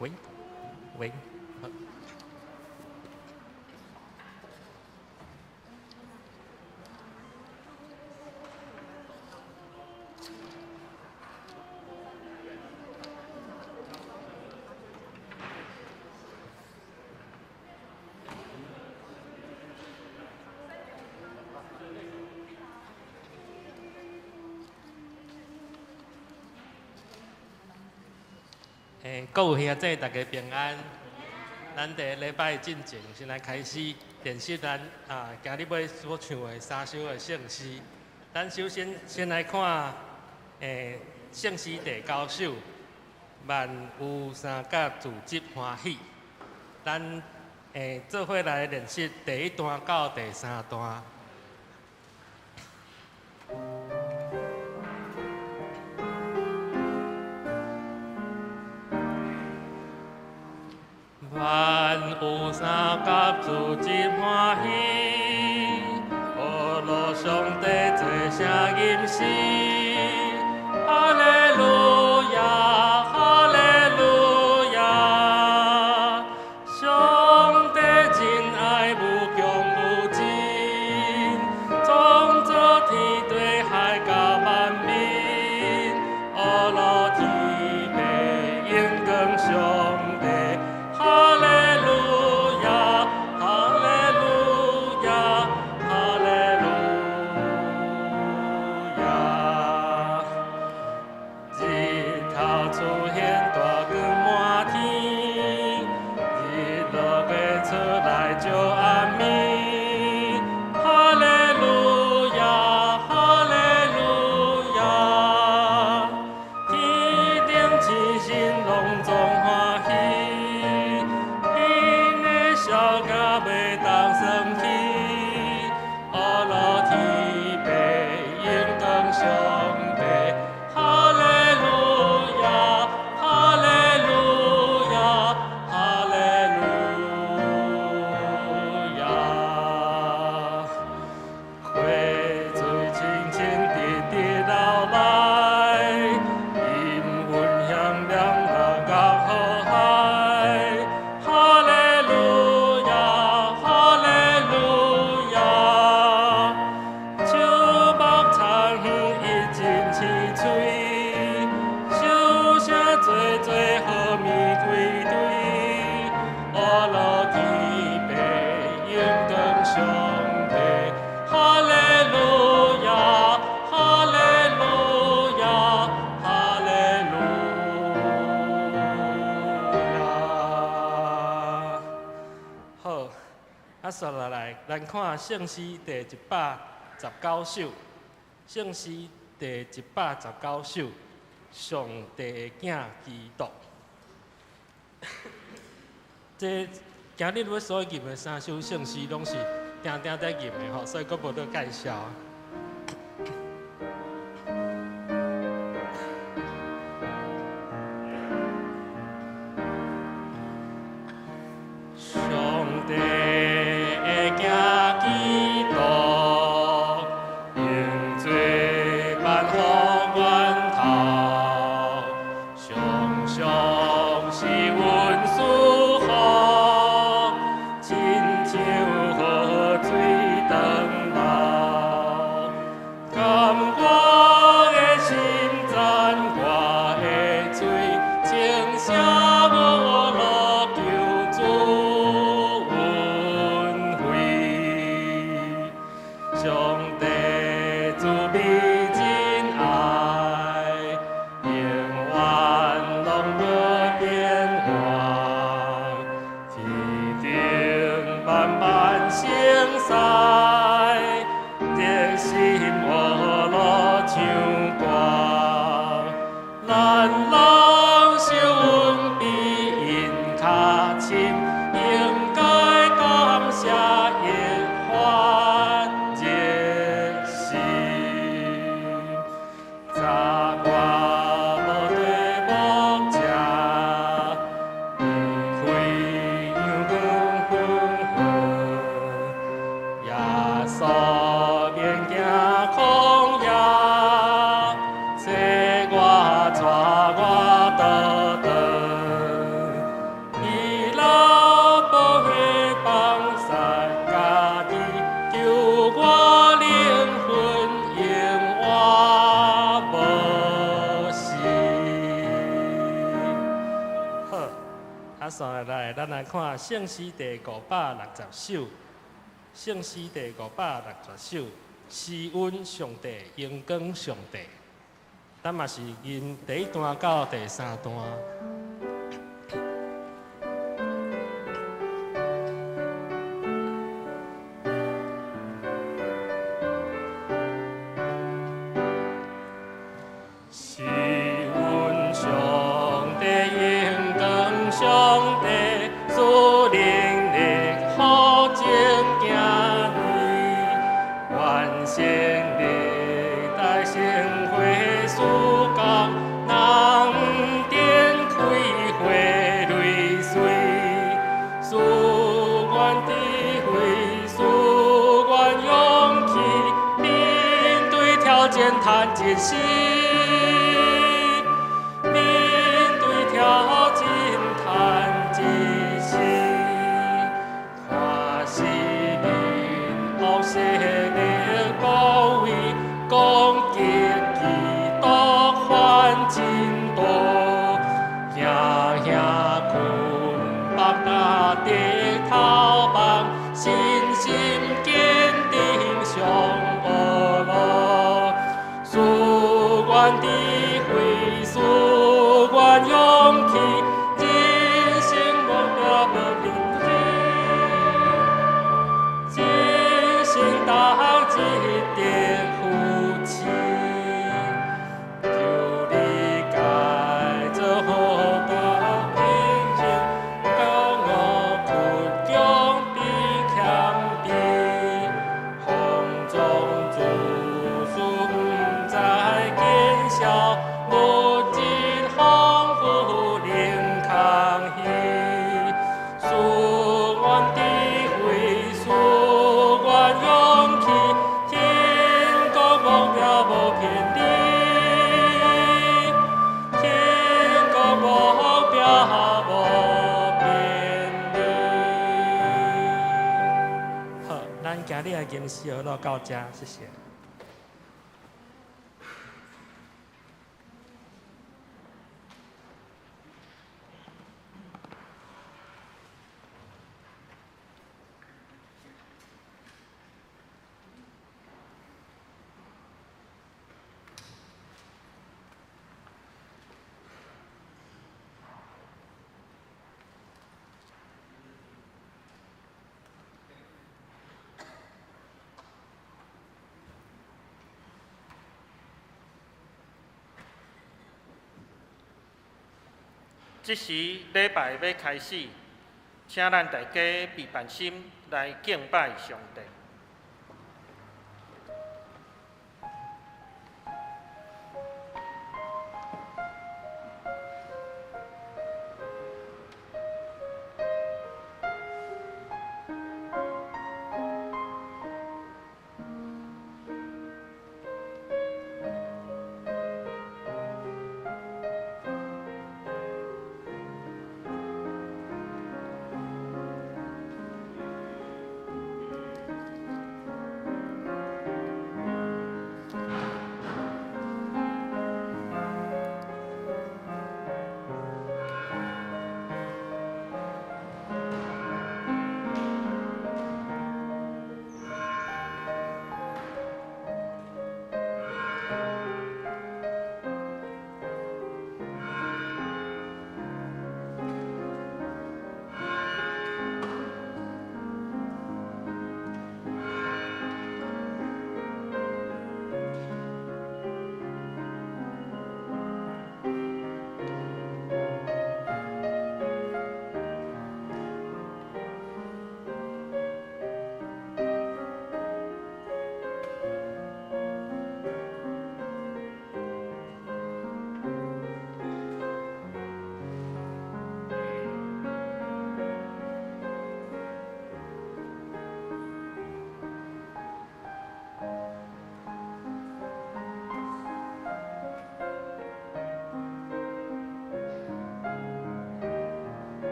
喂，喂，好。各位兄弟，大家平安。咱佇禮拜進前，先來開始練習咱今日欲所唱的三首的聖詩。咱首先先來看聖詩第九首，萬有三甲自執歡喜。咱做伙來練習第一段到第三段。萬有三甲自執歡喜，呵咾上帝齊聲吟詩，哈利路亞，哈利路亞，上帝真愛無窮無盡，創造天地海佮萬民，呵咾天父榮光上帝。哈利路亞，哈利路亞，哈利路亞。日頭出現大光滿天，日落月出來照暗暝。哈利路亞，哈利路亞，天頂星星攏總歡喜。小囝袂當算起，呵咾天父榮光上帝，哈利路亞，哈利路亞，哈利路亞。溪水清清直直流來，陰雲響亮人甲好海，哈利路亞，哈利路亞。樹木田園一陣青翠，秀聲濟濟好物歸隊，呵咾天父榮光上帝，哈利路亞，哈利路亞，哈利路亞。好，紲落來，咱看聖詩第119首，聖詩第119首，上帝的囝基督。這今日欲所吟的三首聖詩，攏是定定在吟的吼，所以閣無咧介紹。上帝的囝基督，用做萬福源頭，常常是阮祝福，親像河水長流。甘我的心讚我的喙，稱謝呵咾救主恩惠。上帝慈悲真愛，永遠攏無變換。天頂萬萬星星，熱心呵咾唱歌，咱人受阮比𪜶較深，應該感謝伊發熱心。早我無綴木車，離開陽光紛紛，耶穌免驚曠野，替我帶我倒轉。紲來，咱來看聖詩第560首，聖詩第五百六十首，施恩上帝，榮光上帝。咱嘛是吟第一段到第三段。施恩上帝，榮光上帝，賜能力予眾囝兒，完成歷代聖會事工，人展開花蕊穗，賜阮智慧，賜阮勇氣，面對挑戰趁一時。面對挑戰趁一時，看世人惡勢力高位，攻擊基督犯真多，兄兄捆綁若低頭望，信心堅定上學路，賜阮智慧，賜阮勇氣，人生目標無平靜，人生當值得扶持。求你改做好大平靜，教我倔強比謙卑，風中自私毋知見笑，物質豐富靈空虛。賜阮智慧，賜阮勇氣，天國目標無偏離，天國目標無偏離。好，咱今日的吟詩學到這，謝謝。這時禮拜欲開始，請咱大家備辦心來敬拜上帝。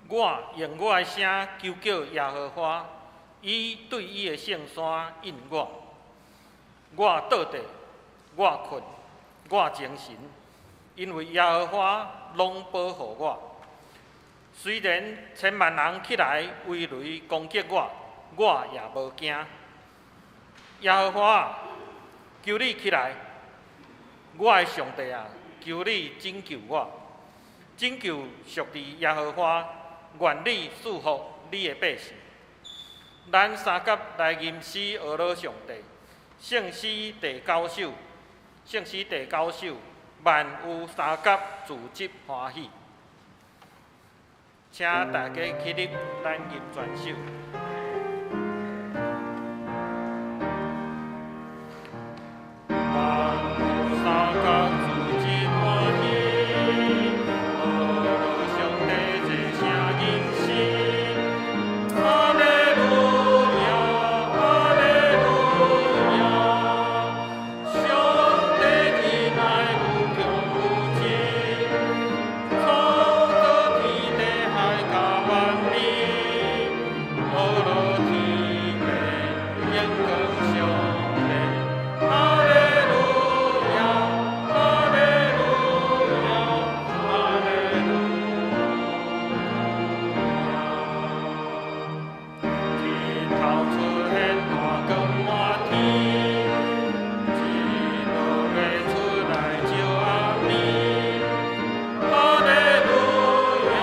我用我的聲求叫耶和華，伊對伊的聖山應我。我倒地，我睏，我精神，因為耶和華攏保護我。雖然千萬人起來圍壘攻擊我，我也無驚。耶和華，求你起來！我的上帝啊，求你拯救我！拯救屬佇耶和華，願你賜福你的百姓。咱相佮來吟詩呵咾上帝，聖詩第九首，聖詩第九首，萬有相佮自得歡喜。請大家起立，咱吟全首。萬有相佮自得歡喜，呵咾上帝齊聲吟詩。哈利路亞，哈利路亞，上帝仁愛無窮無盡，創造天地海佮萬民，呵咾天地榮光上帝。哈利路亞，哈利路亞，哈利路亞。日頭出現大光滿天，日落月出來照暗暝。哈利路亞，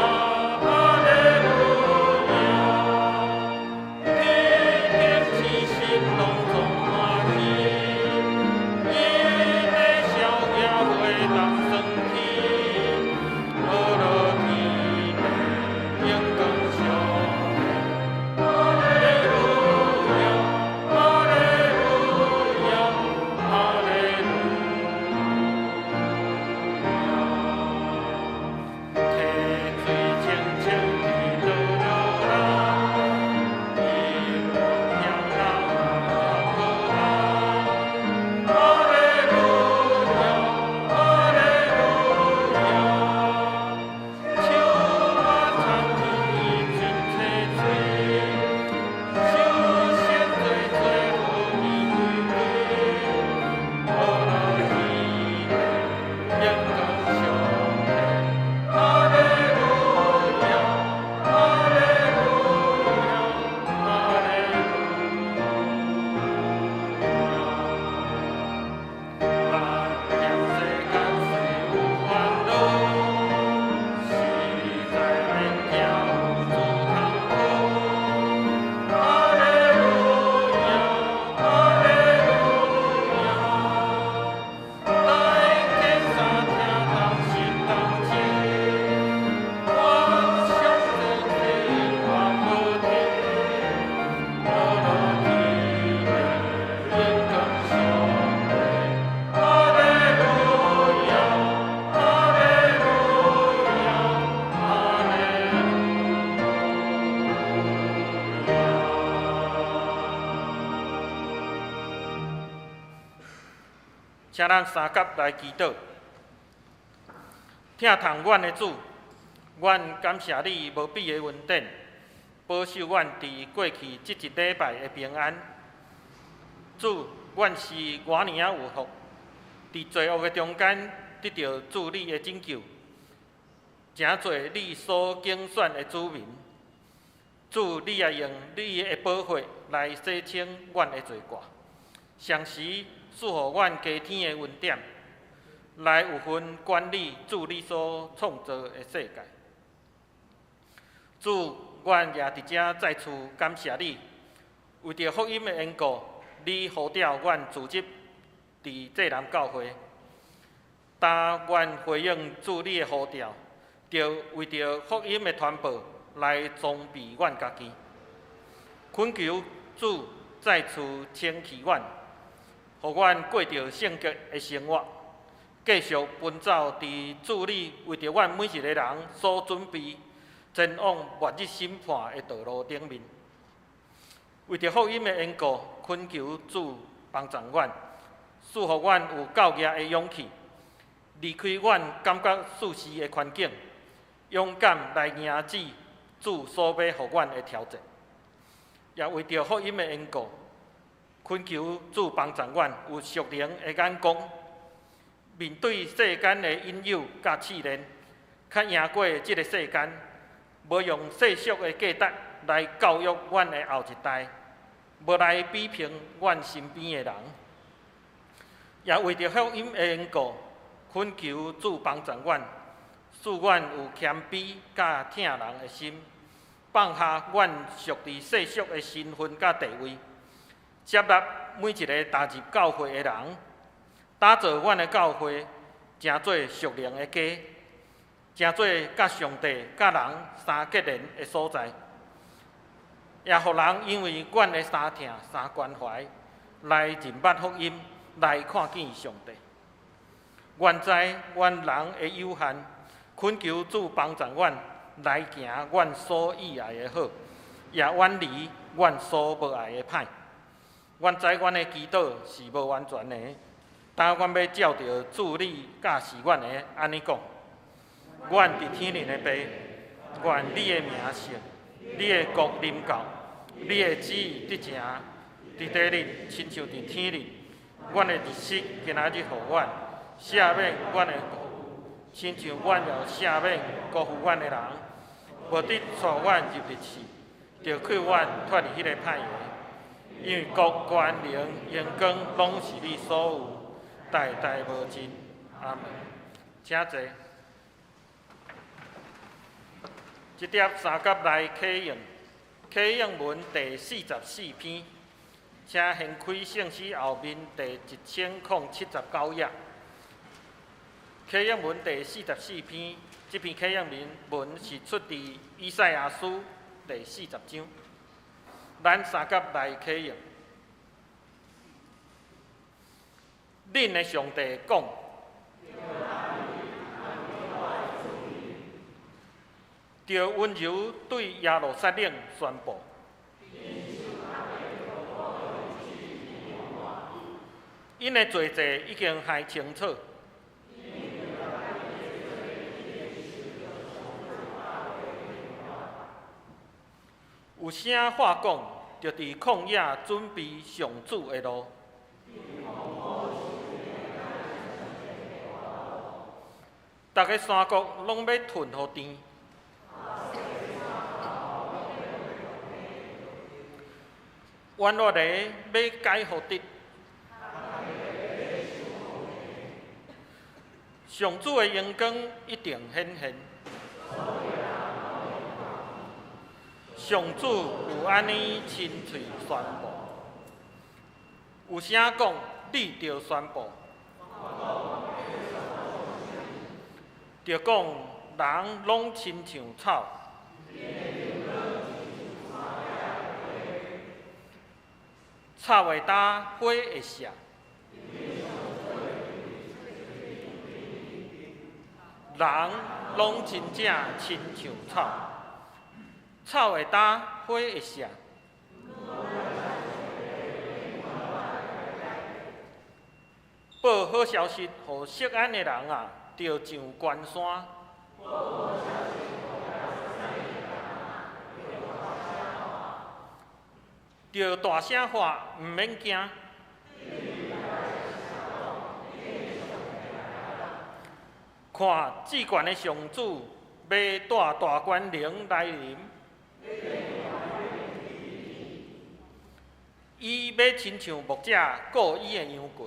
哈利路亞，天頂星星攏總歡喜，伊的小夜花當霜去，呵咾天地榮光上帝。哈利路亞，哈利路亞，哈利路亞。溪水清清地倒落來，伊分享人好啊。哈利路亞，哈利路亞，樹仔參天真青翠，樹仙做做好玫瑰花，呵咾天地榮光上帝。哈利路亞，哈利路亞，哈利路亞。咱踮世間雖有煩惱，實在免驚有主通好。哈利路亞，哈利路亞，大家三聽同心同志，願上帝賜福好天，呵咾天地榮光上帝。哈利路亞，哈利路亞，哈利路亞。請咱相佮來祈禱。疼痛阮的主，阮感謝你無比的恩典，保守阮佇過去這一禮拜的平安。主，阮是偌爾仔有福，佇罪惡的中間得著主你的拯救，成做你所揀選的子民。主，你也用你的寶血來洗清阮的罪過，同時賜予阮加添的恩典，來有份管理主你所創造的世界。主，阮也佇遮再次感謝你，為著福音的緣故，你呼召阮組織佇濟南教會。當阮回應主你的呼召，就為著福音的傳播來裝備阮家己。懇求主再次清氣阮，予阮過著聖潔的生活，繼續奔走佇主你為著阮每一个人所準備前往末日審判的道路頂面。為著福音的緣故，懇求主幫助阮，賜予阮有夠額的勇氣，離開阮感覺舒適的環境，勇敢來迎接主所欲予阮的挑戰。也為著福音的緣故，懇求主幫助阮有屬靈的眼光，面對世間的引誘佮試煉，較贏過這個世間，無用世俗的價值來教育阮的後一代，無來比評阮身邊的人。也為著福音的緣故，懇求主幫助阮，賜阮有謙卑佮疼人的心，放下阮屬佇世俗的身份佮地位，接納每一个踏入教會的人，打造阮的教會，成做屬靈的家，成做佮上帝、佮人相結連的所在，也予人因為阮的相疼、相關懷，來認捌福音，來看見上帝。原知阮人的有限，懇求主幫助阮來行阮所意愛的好，也遠離阮所無愛的歹。阮知阮的祈禱是無完全的，但阮欲照著主你教示阮的按呢講：阮佇天頂的父，願你的名聖，你的國臨到，你的旨意得成，佇地裡親像佇天頂。阮的日食今仔日予阮，赦免阮的過，親像阮也赦免辜負阮的人，無得帶阮入日試，著救阮脫離彼个歹的。因為國、權、能、榮光，攏是你所有，代代無盡。阿們。請坐。這疊三甲來啟應，啟應文第44篇，請掀開聖詩後面第1079頁。啟應文第四十四篇，這篇啟應文是出自以賽亞書第40章。咱三甲來啟應。恁的上帝講，著溫柔對耶路撒冷宣布，𪜶的罪債已經還清楚。有聲話講，著佇曠野準備上主的路。逐个山谷攏欲褪予甜。彎曲的欲改予直。上主的榮光一定顯現。上主有按呢親喙宣布，有聲講，你著宣布，著講人攏親像草，草會焦，花會謝，人攏真正親像草。草會焦，花會謝。報好消息予錫安的人啊，著上懸山。著大聲喊，毋免驚。看，至懸的上主欲帶大權能來臨。伊欲親像牧者顧伊的羊群。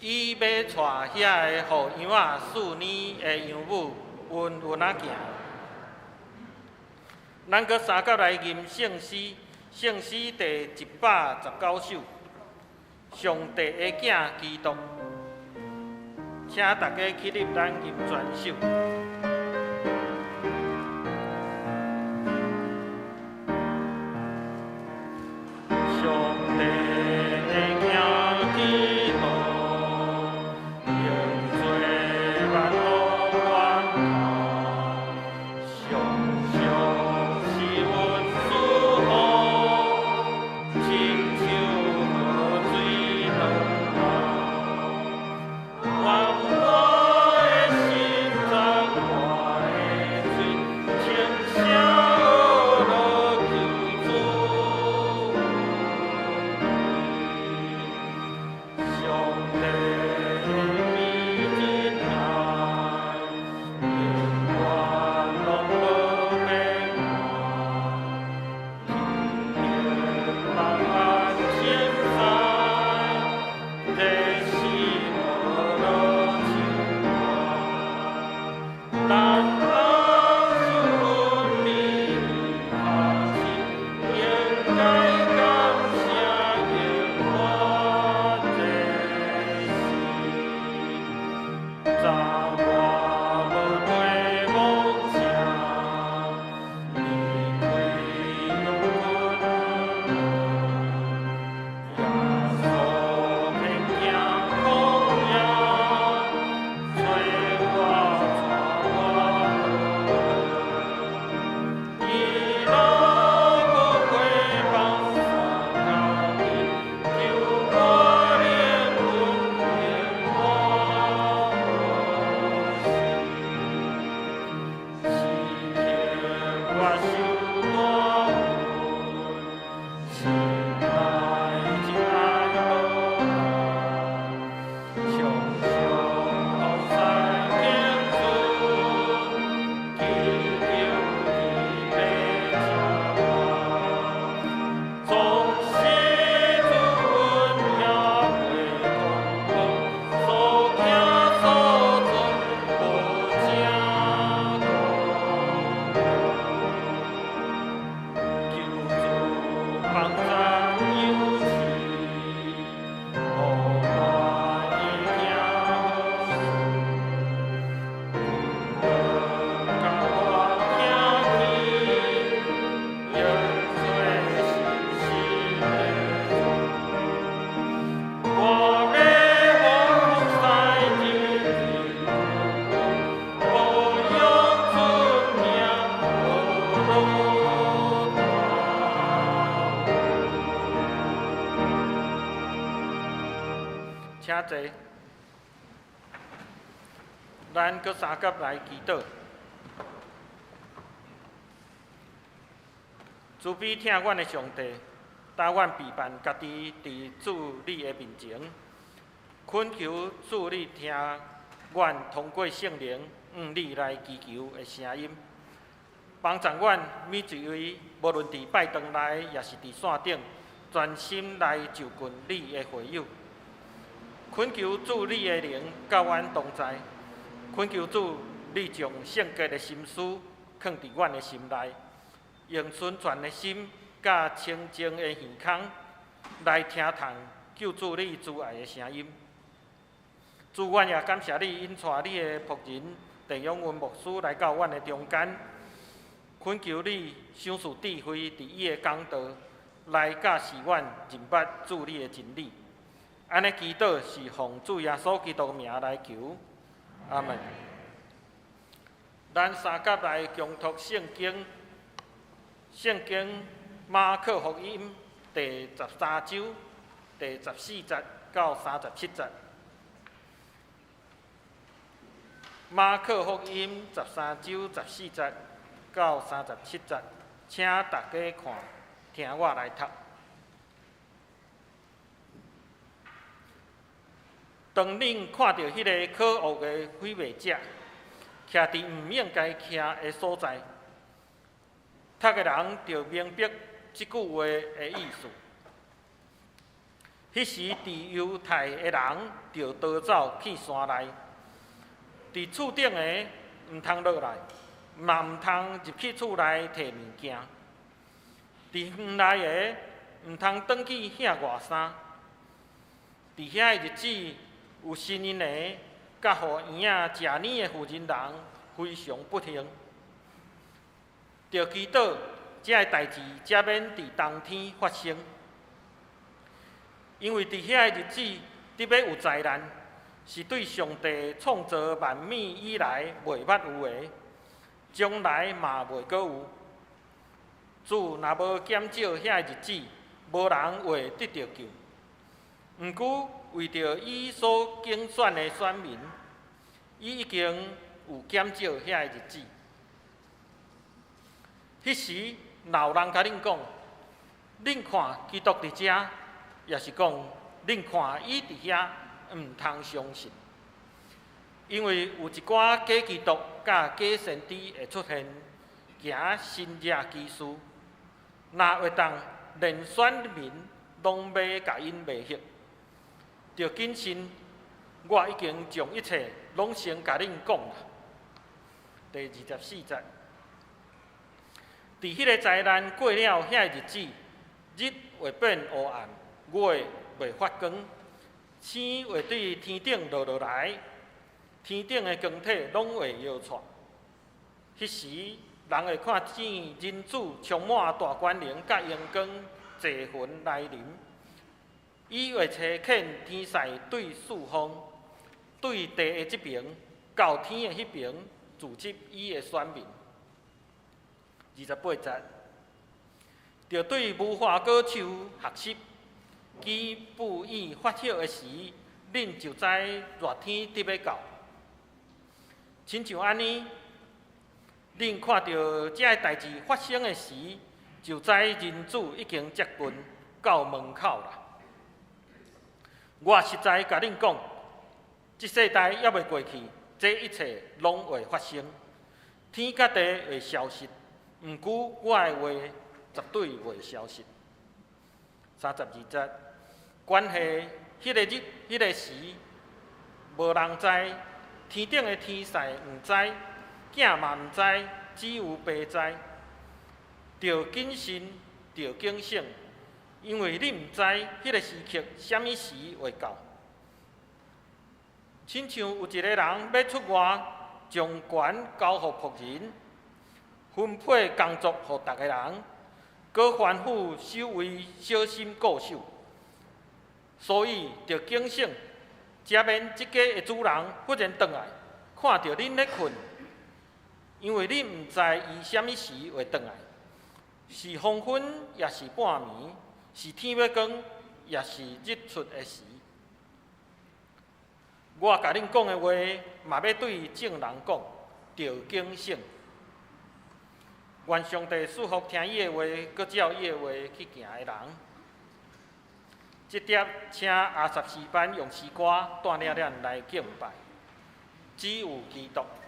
伊欲帶遐个予羊仔飼奶的羊母穩穩仔行。咱閣三甲來吟聖詩，聖詩第119首，上帝的囝基督，請大家起立，咱吟全首。上帝的囝基督，永做萬有源頭，常常是阮主請坐。咱閣相佮來祈禱。慈悲疼阮的上帝，今阮備辦家己佇主你的面前，懇求主你聽阮通過聖靈向你來祈求的聲音，幫助阮每一位，無論佇拜堂內，抑是佇線頂，專心來就近你的會友。懇求主你的靈佮阮同在，懇求主你將聖潔的心思囥佇阮的心內，用純全的心佮清淨的耳孔來聽從救主你慈愛的聲音。主，阮也感謝你引帶你的僕人鄭永文牧師來到阮的中間，懇求你賞賜智慧佇伊的講道，來教示阮認捌主你的真理。按呢祈禱是奉主耶穌基督名來求，阿門。咱相佮來共讀聖經，聖經馬可福音第十三章第十四節到三十七節。馬可福音十三章十四節到三十七節，請大家看，聽我來讀。當恁看著彼个可惡的毀滅者，徛佇毋應該徛的所在，讀的人就明白這句話的意思。彼時，佇猶太的人就逃走去山內，佇厝頂的毋通落來，嘛毋通入去厝內提物件；佇園內的毋通轉去遐外衫。佇遐个日子，有身孕的，佮予嬰仔食奶的婦人人非常不幸。著祈禱，這个代誌才免佇冬天發生，因為佇遐个日子，得欲有災難，是對上帝創造萬物以來袂捌有的，將來嘛袂閣有。主若無減少遐个日子，無人會得著救。毋過為著伊所揀選的選民，伊已經有減少遐個日子。彼時，若有人共恁講，恁看基督佇遮，抑是講恁看伊佇遐，毋通相信。因為有一寡假基督佮假先知會出現，行神蹟奇事，若會當連選民攏欲共𪜶迷惑。著謹慎，我已經將一切攏先共恁講啦。第二十四節，佇彼个災難過了遐个日子，日會變烏暗，月袂發光，星會對天頂落落來，天頂的光體攏會搖掣。彼時，人會看見人子充滿大權能佮榮光坐雲來臨。伊會差遣天使對四方，對地的這爿到天的彼爿，聚集伊的選民。二十八節，著對無花果樹學習，其布葉發葉的時，恁就知熱天得欲到。親像按呢，恁看著這个代誌發生的時，就知人子已經接近到門口啦。我實在共恁講，這世代猶未過去，這一切攏會發生。天佮地會消失，毋過我的話絕對袂消失。三十二節，關係彼个日、彼个時，無人知，天頂的天使毋知，囝嘛毋知，只有爸知。著謹慎，著警醒。因為你毋知彼个時刻啥物時會到。親像有一个人欲出外，將權交予僕人，分配工作予逐个人，閣吩咐守衛小心顧守。所以著警醒，才免這家的主人忽然轉來，看著恁咧睏，因為恁毋知伊啥物時會轉來，是黃昏，抑是半暝，是天欲光，抑是日出的時。我共恁講的話，嘛欲對眾人講，著警醒。願上帝賜福聽伊的話，閣照伊的話去行的人。這碟請阿薩詩班用詩歌帶領咱來敬拜，只有基督。只有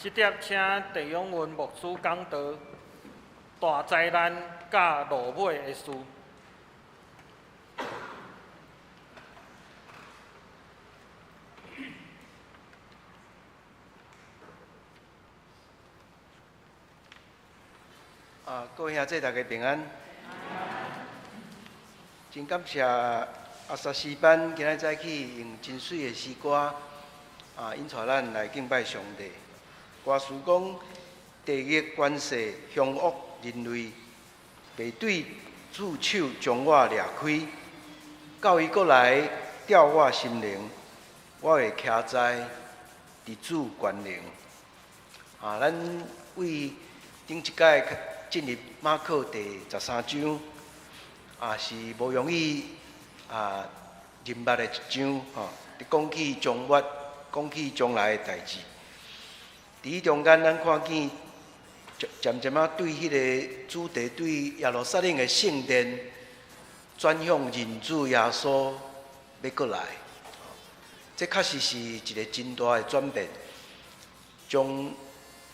這碟請鄭永文牧師講道，大災難佮落尾的事。啊，各位兄弟大家平安。真感謝阿薩詩班今仔早起用真媠的詩歌，啊，引帶咱來敬拜上帝。歌詞講：地獄權勢凶惡人類，袂對主手將我掠開，到伊閣來吊我心靈，我會徛在佇主權能。啊，咱為頂一擺進入馬可第十三章，啊，是無容易啊認捌的一章吼。佇講起終末，講起將來的代誌。佇彼中間，咱看見漸漸仔對彼个主題，對耶路撒冷的聖殿轉向人子耶穌欲閣來，這確實是一个真大的轉變，將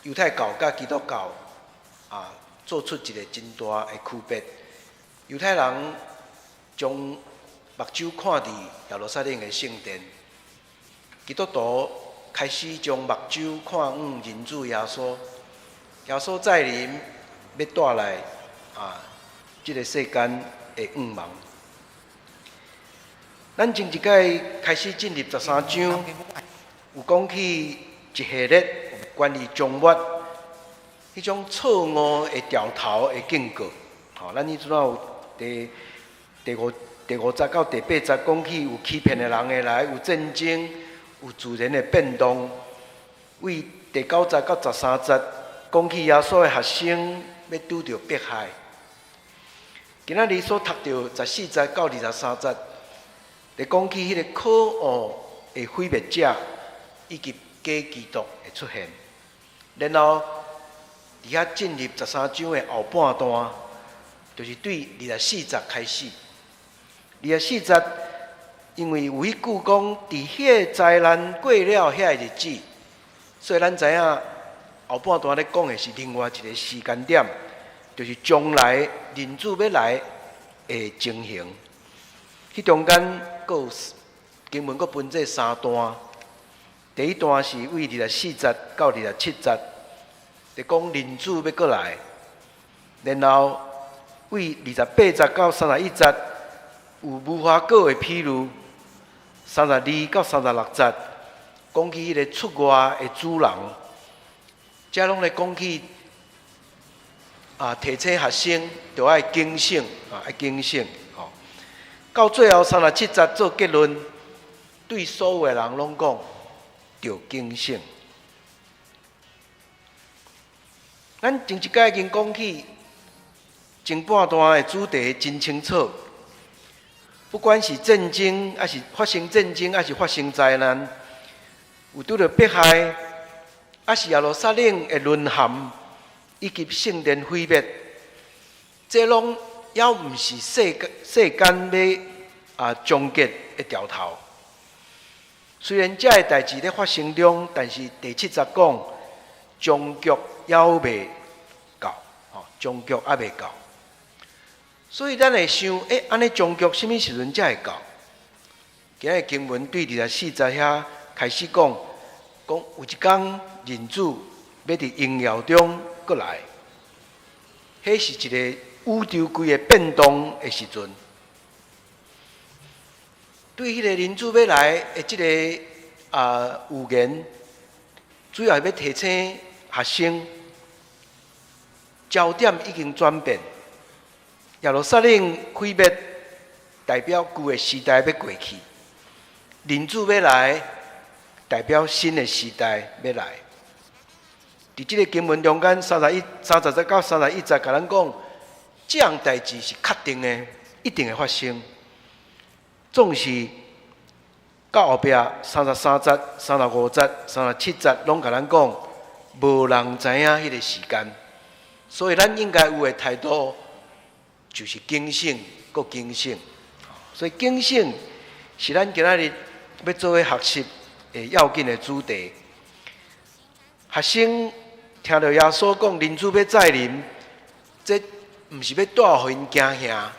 猶太教佮基督教啊做出一个真大的區別。猶太人將目睭看佇耶路撒冷的聖殿，基督徒開始將目睭看向人子耶穌，耶穌再臨欲帶來啊，這个世間的向望。咱前一擺開始進入十三章，有講起一系列關於終末彼種錯誤的掉頭的警告。吼，咱彼陣有第第五第五節到第八節講起有欺騙的人會來，有戰爭，有自然的變動。為第九節到十三節講起耶穌的學生欲拄著迫害。今仔日所讀著十四節到二十三節，咧講起彼个可惡的毀滅者以及假基督的出現，然後佇遐進入十三章的後半段，就是對二十四節開始。二十四節，因為有彼句講，佇彼個災難過了遐个日子，所以咱知影後半段咧講的是另外一個時間點，就是將來人子欲來的情形。彼中間閣有經文閣分做三段，第一段是為二十四節到二十七節，咧講人子欲閣來，然後為二十八節到三十一節有無花果的譬喻，32到36節講起彼个出外的主人，這攏咧講起啊，提醒學生著愛警醒啊，愛警醒吼。到最後三十七節做結論，對所有的人攏講著警醒。咱前一擺已經講起前半段的主題真清楚，不管是戰爭，抑是發生戰爭，抑是發生災難，有拄著迫害，抑是耶路撒冷的淪陷，以及聖殿毀滅，這攏猶毋是世世間欲啊終結的兆頭。雖然這个代誌咧發生中，但是第七節講，終局猶未到，吼，終局猶未到。所以咱會想，欸，按呢終局啥物時陣才會到？今仔日經文對二十四節遐開始講，講有一工人子欲佇榮耀中閣來，彼是一個宇宙規个變動的時陣。對彼個人子欲來的這个啊預言，主要是欲提醒學生，焦點已經轉變。耶路撒冷毀滅，代表舊的時代欲過去；人子欲來，代表新的時代欲來。佇這个經文中間，三十一、30節到31節，共咱講，這項代誌是確定的，一定會發生。總是到後壁三十三節、三十五節、三十七節，攏共咱講，無人知影彼个時間，所以咱應該有的態度就是警醒，閣警醒。所以警醒是咱今仔日欲做伙學習的要緊的主題。學生聽著耶穌講人子欲再臨，這毋是欲帶予𪜶驚嚇，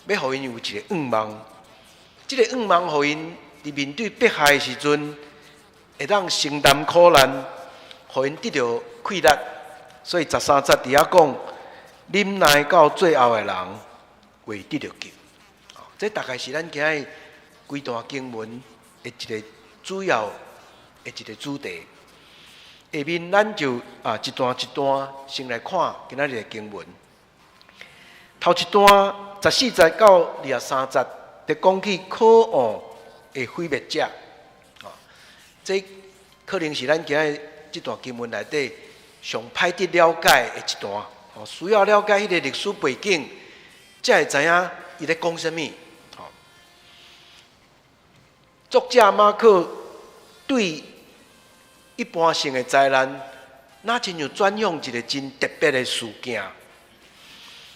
欲予𪜶有一个向望。這个向望予𪜶佇面對迫害的時陣，會當承擔苦難，予𪜶得著氣力。所以13節佇遐講，忍耐到最後的人會得著救。這大概是咱今日規段經文的一个主要的一个主題。下面咱就一段一段先來看今仔日的經文。頭一段14節到23節，就講起可惡的毀滅者。這可能是咱今日這段經文內底上歹得了解的一段。需要了解彼个歷史背景，才會知影伊咧講啥物。作者馬可對一般性的災難，若親像轉向一个真特別的事件。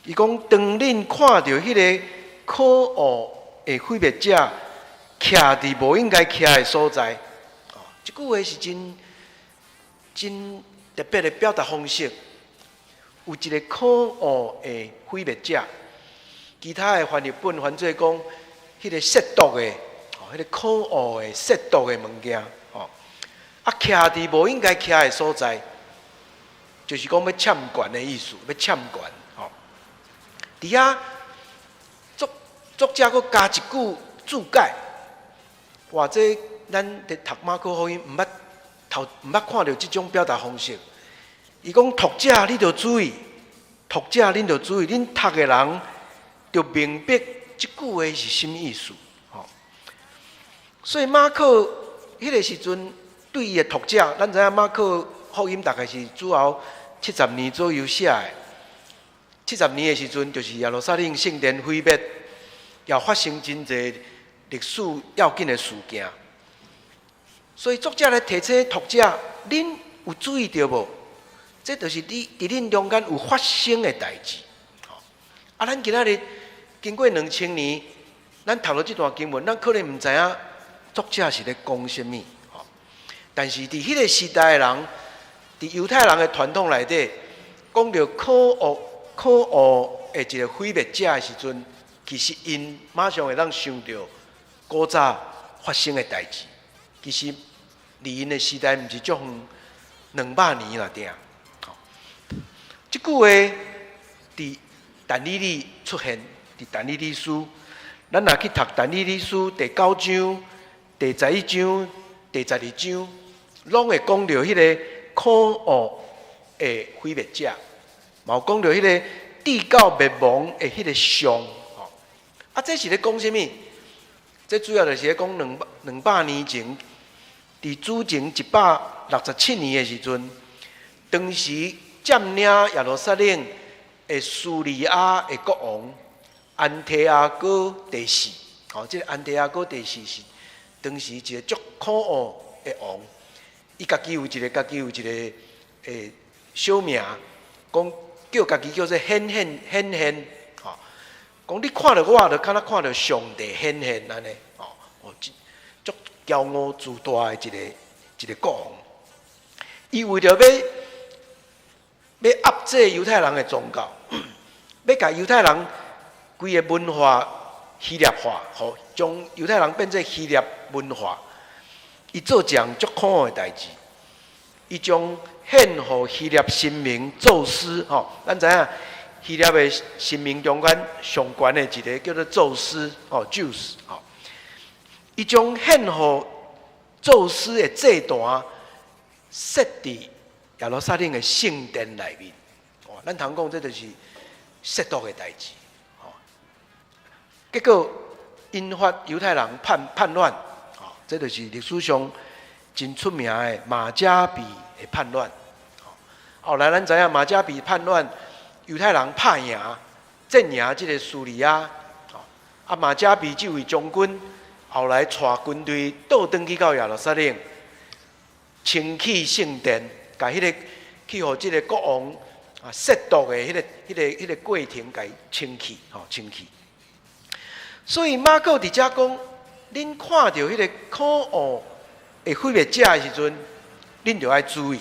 伊講，當恁看著彼个可惡的毀滅者徛佇無應該徛的所在，這句話是真真特別的表達方式。有一个可惡的毀滅者，其他的翻譯本翻做講，彼个褻瀆的，彼个可惡的褻瀆的物件，徛佇無應該徛的所在，就是講欲攕權的意思，欲攕權。佇遐作者閣加一句注解，哇！這咱佇讀馬可福音毋捌頭毋捌看著這種表達方式。伊講讀者你著注意，讀者恁著注意，恁讀的人著明白這句話是啥物意思。所以馬可彼个時陣對伊的讀者，咱知影馬可福音大概是主後70年左右寫的。七十年的時陣，就是耶路撒冷聖殿毀滅，也發生真濟歷史要緊的事件。所以作者來提醒讀者，恁有注意著無？這就是你佇恁中間有發生的代誌。咱今仔日經過2000年，咱讀著這段經文，咱可能毋知影作者是咧講啥物。但是佇彼个時代的人，佇猶太人的傳統內底，講著可惡可惡的一个毀滅者的時陣，其實𪜶馬上會當想著古早發生的代誌。其實離𪜶的時代毋是足遠，200年爾爾。這句話佇但以理出現，佇但以理書，咱若去讀但以理書第九章、第11章、第12章，攏會講著彼个可惡的毀滅者，嘛有講著彼个至到滅亡的彼个像。這是咧講啥物？這主要就是咧講200年前，佇主前167年的時陣，當時佔領耶路撒冷的敘利亞的國王安提阿哥第四，這个安提阿哥第四是當時一个足可惡的王，伊家己有一个小名，講叫家己叫做顯現顯現，講你看著我，就敢若看著上帝顯現按呢，足驕傲自大的一个國王，伊為著欲壓制猶太人的宗教，欲共猶太人規个文化希臘化，將猶太人變做希臘文化。伊做一項足可惡的代誌，伊將獻予希臘神明宙斯，咱知影希臘的神明中間上懸的一个叫做宙斯，宙斯，伊將獻予宙斯的祭壇設佇耶路撒冷的聖殿內面。咱通講這就是褻瀆的代誌。結果引發猶太人叛亂，這就是歷史上真出名的馬加比的叛亂。後來咱知影馬加比叛亂，猶太人拍贏，戰贏這個敘利亞。馬加比這位將軍後來帶軍隊倒轉去到耶路撒冷，清去聖殿，共彼个去予這个國王褻瀆的彼个過程，共清去，清去。所以馬可佇遮講，恁看著彼个可惡的毀滅者的時陣，恁就愛注意。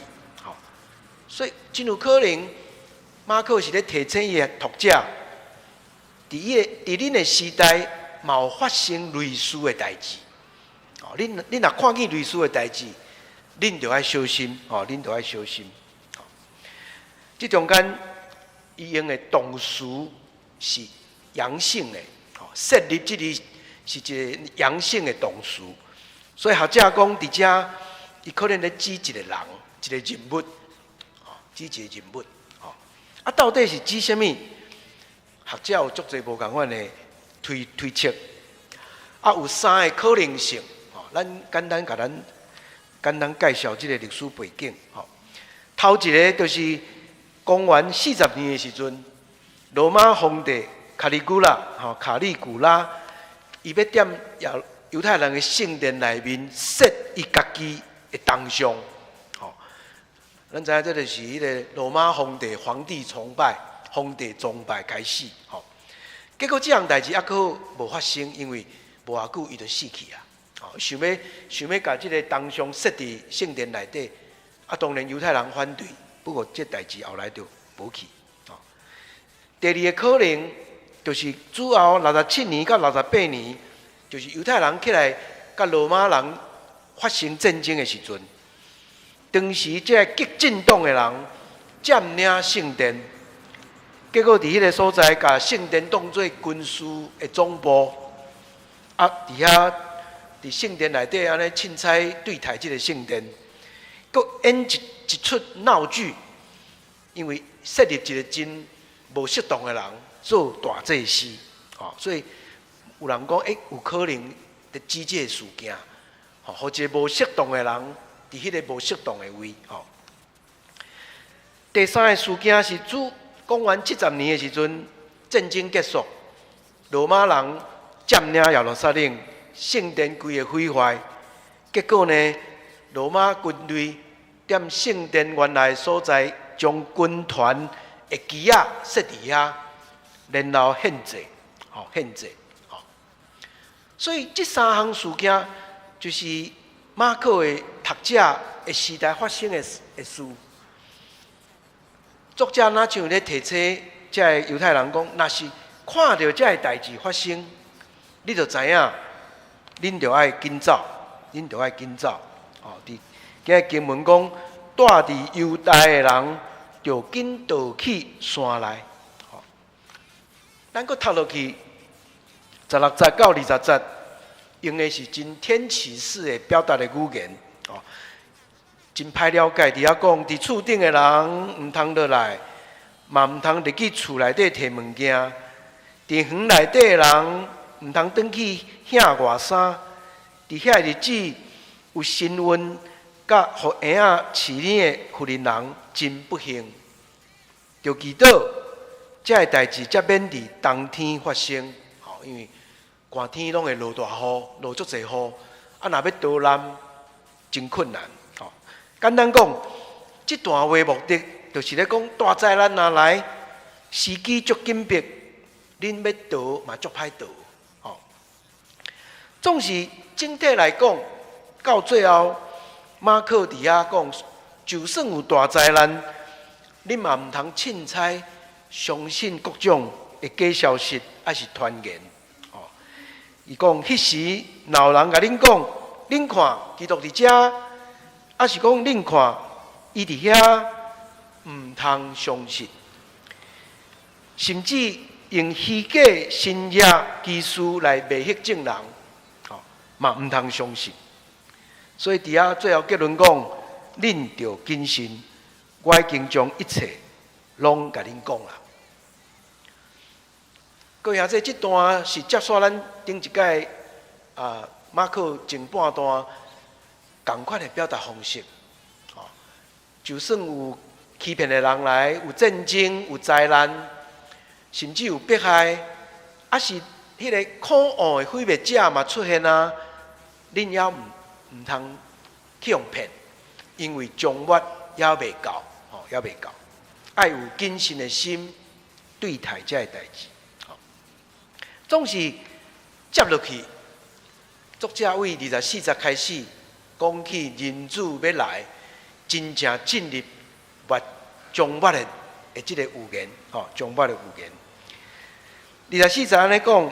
所以真有可能，馬可是咧提醒伊的讀者，佇恁的時代，嘛有發生類似的代誌。哦，恁若看見類似的代誌，恁就愛小心，哦，恁就愛小心。這中間伊用的動詞是陽性的，哦，設立這個是一個陽性的動詞，所以學者講佇遮，伊可能咧指一個人，一個人物，哦，指一個人物，哦，啊，到底是指啥物？學者有足濟無仝款的推測，啊，有三个可能性，哦，咱簡單共咱簡單介紹這個歷史背景，吼。頭一个就是公元40年的時陣，羅馬皇帝卡利古拉，吼，卡利古拉，伊欲踮猶太人的聖殿內面設伊家己的銅像，吼。咱知影這就是彼个羅馬皇帝崇拜、皇帝崇拜開始，吼。結果這項代誌猶閣無發生，因為無偌久伊就死去啊。吼，想欲共這个銅像設佇聖殿內底，啊，當然猶太人反對，不過這代誌後來就無去。吼，第二个可能就是主後67年到68年，就是猶太人起來佮羅馬人發生戰爭的時陣，當時這个激進黨的人佔領聖殿，結果佇彼个所在共聖殿當做軍事的總部，啊，佇遐佇聖殿內底按呢凊彩對待這个聖殿，閣演一齣鬧劇，因為設立一個真無適當的人做大祭司，吼，所以有人講，欸，有可能佇指這个事件，吼，予一个無適當的人佇彼个無適當的位，吼。第三个事件是主公元70年的時陣，戰爭結束，羅馬人佔領耶路撒冷，聖殿規个毀壞，結果呢，羅馬軍隊踮聖殿原來所在，將軍團的旗仔設佇遐，然後獻祭，吼，獻祭，吼。所以這三項事件，就是馬可的讀者的時代發生的事。作者若像咧提醒這个猶太人講，若是看著這个代誌發生，你就知影，恁著愛緊走，恁著愛緊走。哦，佇今日經文講，住佇猶大的人，著緊逃去山內。吼，咱閣讀落去，16節到20節，用的是真天啟式的表達的語言。哦，真歹了解。佇遐講，佇厝頂的人毋通落來，嘛毋通入去厝內底提物件。佇園內底的人毋通轉去額外衫。佇遐日子有身孕佮予嬰仔飼奶的婦人人真不幸。著祈禱，這个代誌才免佇冬天發生。吼，因為寒天攏會落大雨，落足濟雨，啊，若欲逃難真困難。吼，簡單講，這段話目的就是咧講大災難若來，時機足緊迫，恁欲逃嘛足歹逃。吼，總是整體來講，到最後，馬可佇遐講，就算有大災難，恁嘛毋通凊彩相信各種的假消息，抑是傳言。哦，伊講，彼時若有人共恁講，恁看基督佇遮，抑是講恁看伊佇遐，毋通相信，甚至用虛假神蹟奇事來迷惑眾人，哦，嘛毋通相信。所以佇遐最後結論講，恁著謹慎，我已經將一切攏共恁講啊。各位兄弟，這段是接續咱頂一擺啊馬可前半段仝款的表達方式。哦，就算有欺騙的人來，有戰爭，有災難，甚至有迫害，抑是彼个可惡的毀滅者嘛出現啊，恁猶毋通去予騙，因為終末猶未到，吼，猶未到，愛有謹慎的心對待這个代誌。總是接落去，作者為24節開始講起人子欲來，真正進入末終末的這個預言，吼，終末的預言。24節按呢講，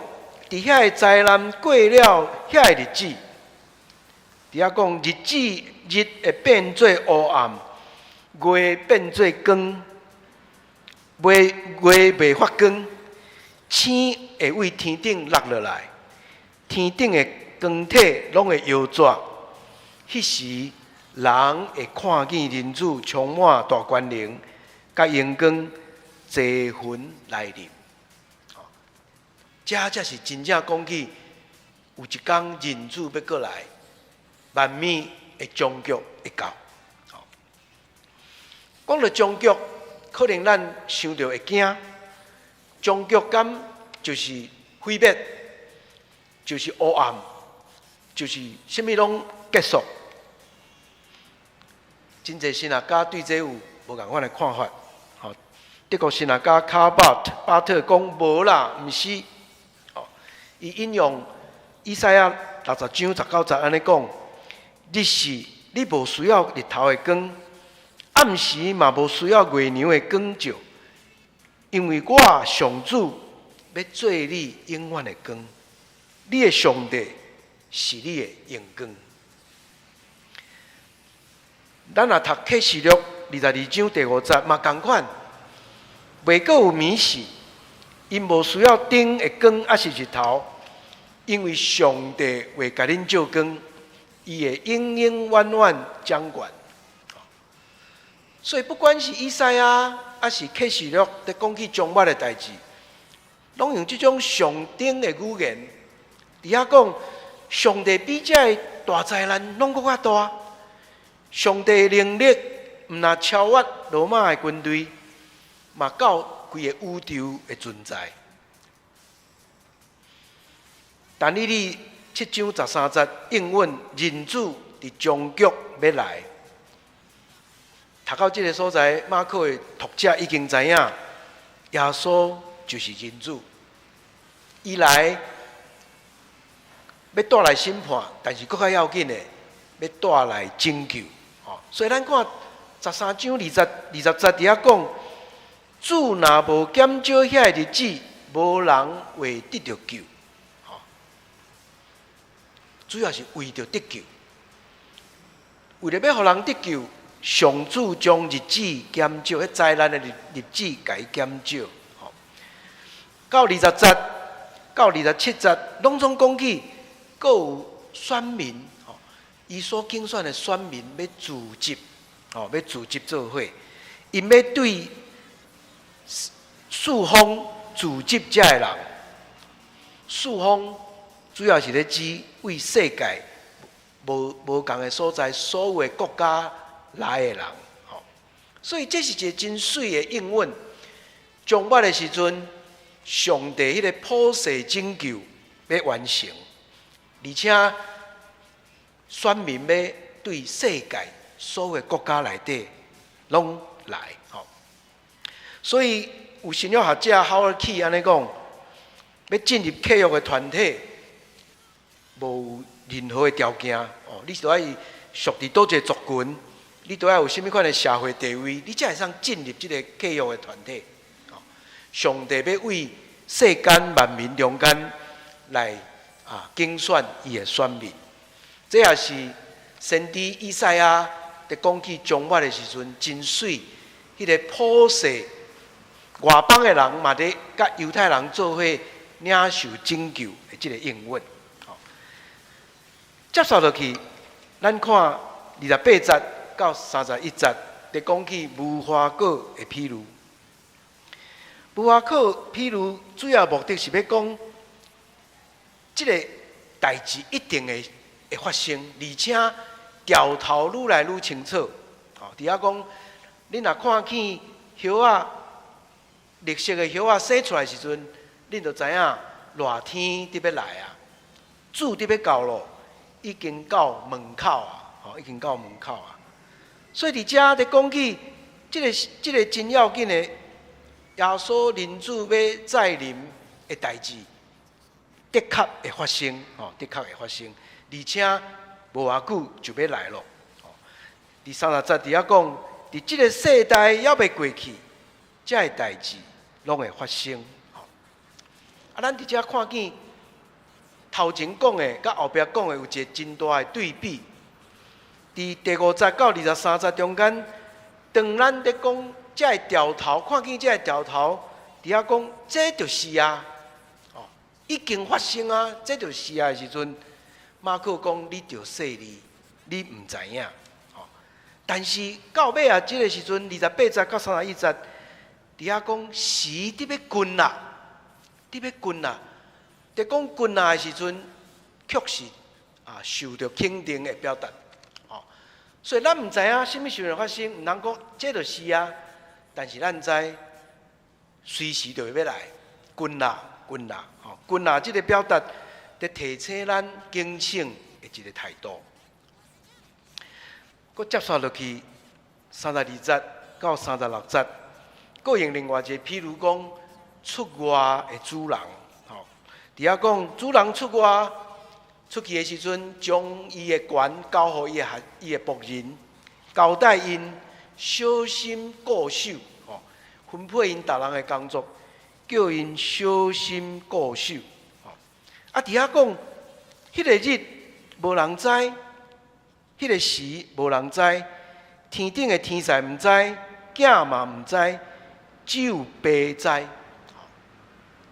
佇遐个災難過了遐个日子，佇遐講日子日會變做烏暗，月變做光，月月袂發光，星會對天頂落落來，天頂的光體攏會搖逝。彼時，人會看見人子充滿大權能，佮榮光坐雲來臨。這才是真正講起，有一天人子欲閣來，萬物的終局會到。講到終局，可能咱想著會驚。終局敢就是毀滅，就是烏暗，就是啥物攏結束。真濟神學家對這有無仝款的看法。吼，德國神學家卡巴特巴特講無啦，毋是。哦，伊引用以賽亞60章19節按呢講：日時你無需要日頭的光，暗時嘛無需要月娘的光照，因為我上主欲做你永遠的光，你的上帝是你的榮光。咱若讀啟示錄22章第5節嘛仝款，袂閣有暝時，𪜶無需要燈的光，抑是日頭，因為上帝會共恁照光，伊會永永遠遠掌權。所以不管是以賽亞，抑是啟示錄，佇講起終末的代誌，攏用這種象徵的語言，佇遐講上帝比這个大災難攏閣較大。上帝的能力毋但超越羅馬的軍隊，嘛到規个宇宙的存在。但以理7章13節應允人子佇終局欲來。讀到這个所在，馬可的讀者已經知影，耶穌就是人子，伊來欲帶來審判，但是閣較要緊的，欲帶來拯救。所以咱看13章20節佇遐講，主若無減少遐个日子，無人會得著救。主要是為著得救，為著欲予人得救，上主將日子減少，彼災難的日子共伊減少。到20節到27節，攏總講起，閣有選民。伊所揀選的選民欲聚集，吼，欲聚集做伙，𪜶欲對四方聚集遮的人，四方主要是咧指對世界無仝的所在，所有的國家來的人，吼，所以這是一个真媠的應允。終末的時陣，上帝彼个普世拯救欲完成，而且選民欲對世界所有國家內底攏來，吼。所以有新約學者 Howard Key 按呢講，欲進入契約的團體，無任何的條件，哦，你著愛屬佇佗一个族群，你著愛有啥物款的社會地位，你才會當進入這个契約的團體。哦，上帝欲對世間萬民中間來揀選伊的選民。這也是先知以賽亞佇講起終末的時陣，真媠，彼个普世外邦的人嘛佇佮猶太人做伙領受拯救的這个應允。接續落去，咱看28節到31節，佇講起無花果的比喻。無花果比喻主要目的是欲講，這个代誌一定會發生，而且兆頭愈來愈清楚。吼，佇遐講，恁若看見葉仔綠色的葉仔生出來時陣，恁就知影熱天佇欲來啊，主佇欲到咯，已經到門口啊，吼，已經到門口啊。所以佇遮佇講起這个真要緊的耶穌人子欲再臨的代誌，的確會發生，吼，的確會發生，而且無偌久就欲來咯。第30節佇遐講，佇佇這个世代猶未過去，這个代誌攏會發生。啊，咱佇遮看見頭前講的，佮後壁講的有一个真大的對比。佇第五節到23節中間，當咱咧講這个兆頭，看見這个兆頭，佇遐講這就是啊，哦，已經發生啊，這就是啊的時陣，馬可講你著細膩，你毋知影。哦，但是到尾仔這个時陣，28節到31節，佇遐講時佇欲近啦，佇欲近啦。佇講近啦的時陣，確實啊受著肯定的表達。哦，所以咱毋知影啥物時陣發生，毋通講這就是啊。但是咱知隨時就會欲來，近啦，近啦，吼，近啦！這个表達，佇提醒咱警醒的一个態度。閣接續落去32節到36節，閣用另外一个譬如講出外的主人，吼，佇遐講主人出外出去的時陣，將伊的權交予伊的下伊的僕人，交代𪜶小心顧守，吼，分配𪜶逐人的工作，叫𪜶小心顧守，吼。啊，佇遐講，彼个日無人知，彼个時無人知，天頂的天使毋知，囝嘛毋知，只有爸知。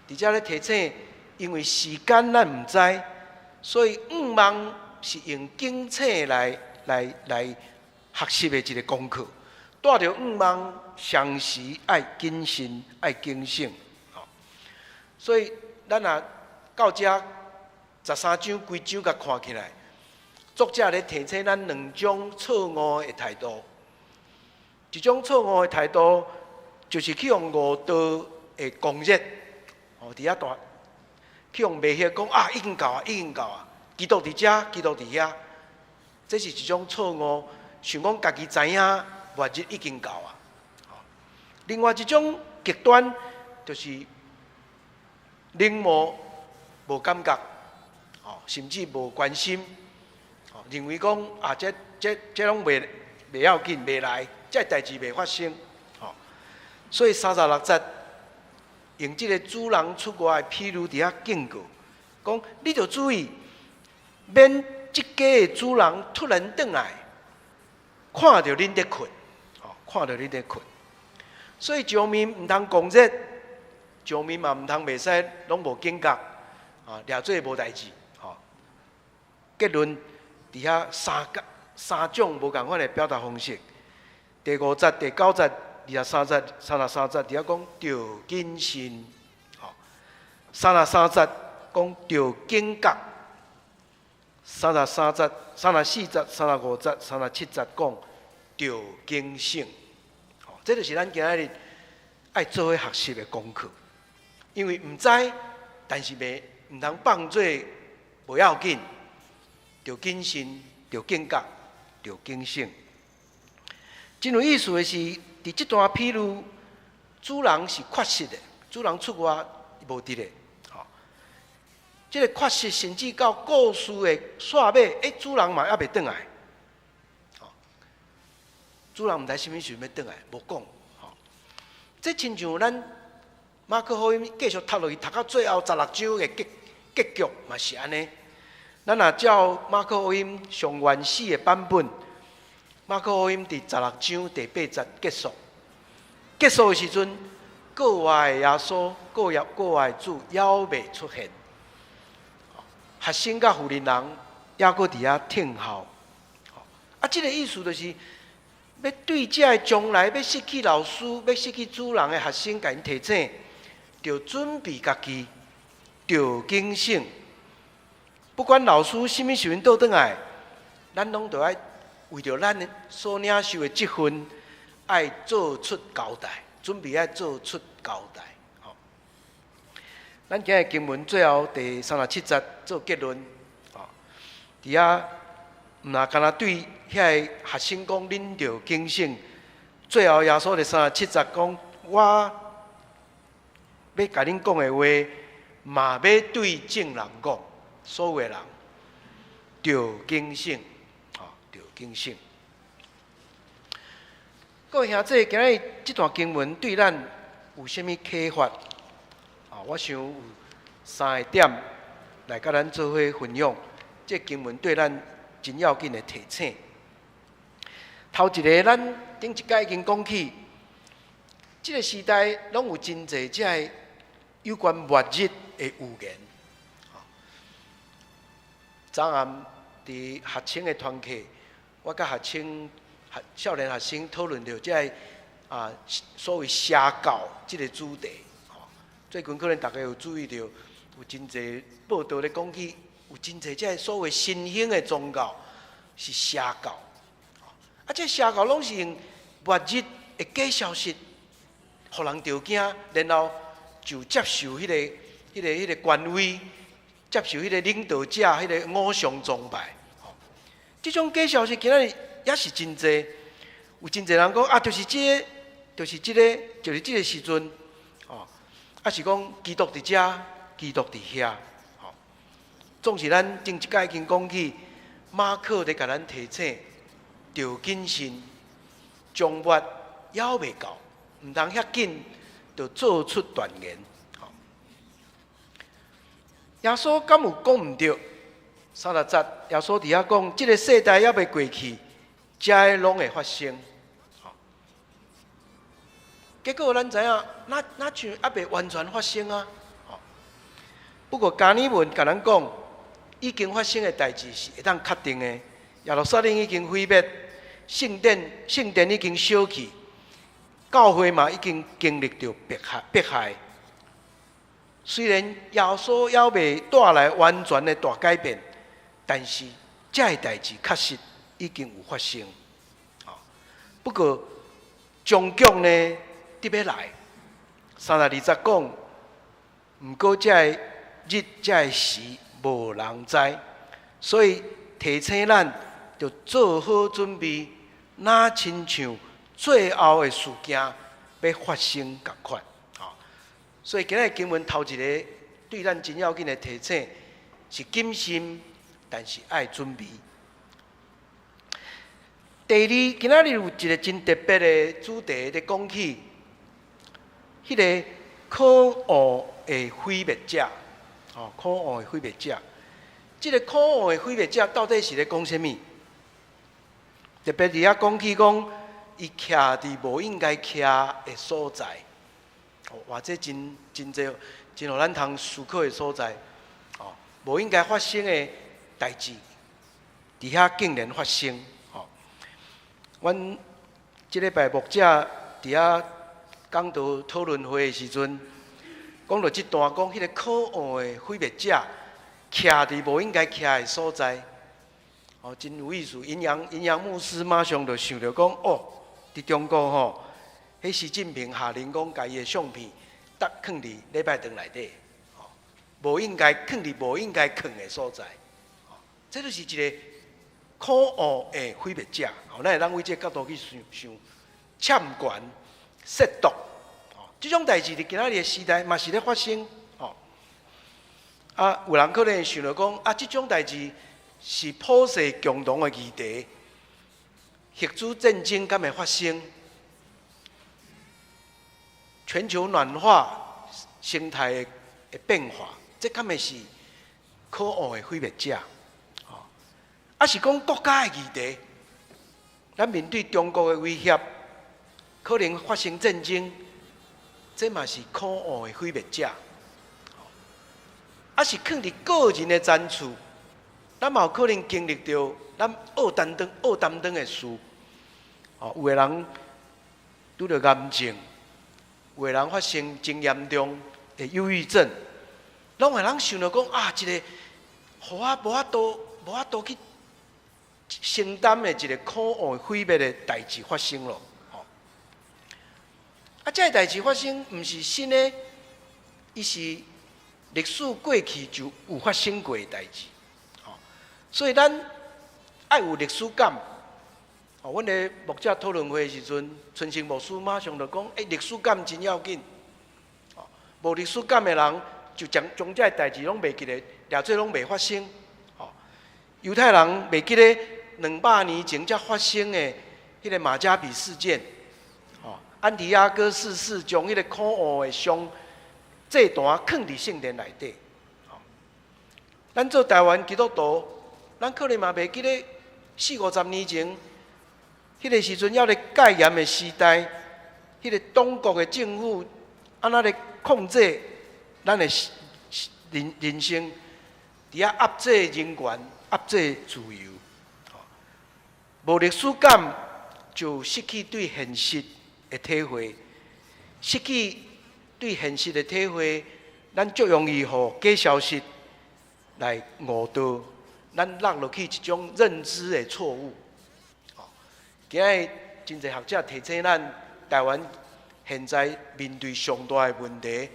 佇遮咧提醒，因為時間咱毋知，所以向望是用警醒來來來學習的一个功課。帶著向望，常時愛謹慎、愛警醒。所以咱若到遮13章規章共看起來，作者咧提醒咱兩種錯誤的態度。一種錯誤的態度，就是去予誤導的狂熱，哦，佇遐大去予迷惑講啊，已經到啊，已經到啊，基督佇遮，基督佇遐，這是一種錯誤，想講家己知影末日已經到啊。另外一種極端，就是冷漠、無感覺，哦，甚至無關心，哦，認為講啊，這這這攏袂袂要緊，袂來，這代誌袂發生，哦，所以36節用這个主人出外的譬喻佇遐警告，講你著注意，免這家的主人突然轉來，看著恁咧睏，哦，看著恁咧睏。所以一方面毋通狂熱，一方面嘛毋通袂使攏無警覺，啊，掠做無代誌，吼。結論佇遐三個三種無仝款的表達方式。第五節、第九節、23節、33節，佇遐講著謹慎，吼。三十三節講著警覺，三十三節、34節、35節、37節講著警醒。這就是咱今仔日愛做伙學習的功課。因為毋知，但是袂毋通放做無要緊，著謹慎，著警覺，著警醒。真有意思的是，佇這段譬喻，主人是缺席的，主人出外無佇咧，吼。這个缺席甚至到故事的煞尾，欸，主人嘛猶未轉來。主人毋知啥物時陣欲轉來，無講。吼，這親像咱馬可福音繼續讀落去，讀到最後16章的結結局嘛是按呢。咱若照馬可福音上原始的版本，馬可福音佇十六章第八節結束。結束的時陣，閣活的耶穌，閣活閣活的主猶未出現。學生佮婦人人猶閣佇遐聽候。啊，這个意思就是。欲對這个將來欲失去老師、欲失去主人的學生，共𪜶提醒，著準備家己，著警醒。不管老師啥物時陣倒轉來，咱攏著愛為著咱所領受的職分，愛做出交代，準備愛做出交代。吼，咱今日經文最後第三十七節做結論。吼，佇遐毋若干焦對遐个學生講，恁著警醒。最後耶穌佇三十七節講，我欲共恁講的話，嘛欲對眾人講，所有的人，著警醒，吼，著警醒。各位兄弟，今日這段經文對咱有啥物啟發？啊，我想有三個點來佮咱做伙分享。這個經文對咱真要緊的提醒。頭一个，咱頂一擺已經講起，這個時代攏有真濟這个有關末日的預言。昨暗佇學青的團契，我佮學青、學少年學生討論著這个所謂邪教這个主題。最近可能大家有注意著，有真濟報道咧講起，有真濟這个所謂新興的宗教是邪教。啊，這邪教攏是用末日的假消息，予人著驚，然後就接受彼個權威，接受彼個領導者、彼個偶像崇拜。這種假消息今仔日也是真濟，有真濟人講啊，就是這个，就是這个，就是這个時陣，哦，啊是講基督佇遮，基督佇遐，吼。總是咱前一擺已經講起，馬可咧共咱提醒，著謹慎，終末猶未到，毋通遐緊就做出斷言。耶穌敢有講毋對？30節，耶穌佇遐講，這个世代猶未過去，這个攏會發生。結果咱知影，若像猶未完全發生啊。不過加爾文共咱講，已經發生的代誌是會當確定的。耶路撒冷已經毀滅，聖殿已經燒去，教會嘛已經經歷著迫害。迫害。雖然耶穌猶未帶來完全的大改變，但是這个代誌確實已經有發生。不過終局呢，佇欲來。32節講，毋過這个日、這个時無人知，所以提醒咱著做好準備，若親像最後的事件欲發生仝款。所以今日經文頭一个對咱真要緊的提醒是謹慎，但是愛準備。第二，今仔日有一个真特別的主題咧講起，彼个可惡的毀滅者，哦，可惡的毀滅者。這个可惡的毀滅者到底是咧講啥物？特別佇遐講起講，伊徛佇無應該徛的所在。哇，這真真濟，真予咱通思考的所在。哦，無應該發生的代誌，佇遐竟然發生。吼，阮這禮拜牧者佇遐講道討論會的時陣，講著這段講彼个可惡的毀滅者，徛佇無應該徛的所在。哦，真有意思。營養牧師馬上就想著講，哦，佇中國吼，彼習近平下令講，共伊的相片搭囥佇禮拜堂內底，吼，無應該囥佇無應該囥的所在，吼，這就是一个可惡的毀滅者。吼，咱會當為這个角度去想想，攕權、褻瀆，吼，這種代誌佇今仔日的時代嘛是咧發生，吼。啊，有人可能會想著講，啊，這種代誌是普世共同的議題，核子戰爭敢會發生？全球暖化、生態的變化，這敢會是可惡的毀滅者？吼，啊是講國家的議題，咱面對中國的威脅，可能發生戰爭，這嘛是可惡的毀滅者。啊是囥佇個人的層次，咱嘛有可能經歷著咱惡擔當的事。哦，有的人拄著癌症。有的人發生真嚴重的憂鬱症，攏會人想著講啊，一個予我無法度去承擔的一個可惡毀滅的代誌發生咯。吼，啊，這个代誌發生毋是新的，伊是歷史過去就有發生過的代誌。吼，所以咱愛有歷史感。哦，阮咧牧者討論會的時陣，春生牧師馬上就講：欸，歷史感真要緊。哦，無歷史感的人，就將這个代誌攏袂記得，掠做攏袂發生。哦，猶太人袂記得200年前才發生的彼个馬加比事件。安提阿哥四世將彼個可惡的像祭壇囥佇聖殿內底。咱做台灣基督徒，咱可能嘛袂記得四五十年前，彼個時陣猶咧戒嚴的時代，彼個黨國的政府按怎咧控制咱的人生，佇遐壓制人權、壓制自由。無歷史感就失去對現實的體會，失去對現實的體會，咱足容易予假消息來誤導，咱落落去一種認知的錯誤。今日真濟學者提醒咱，台灣現在面對上大的問題，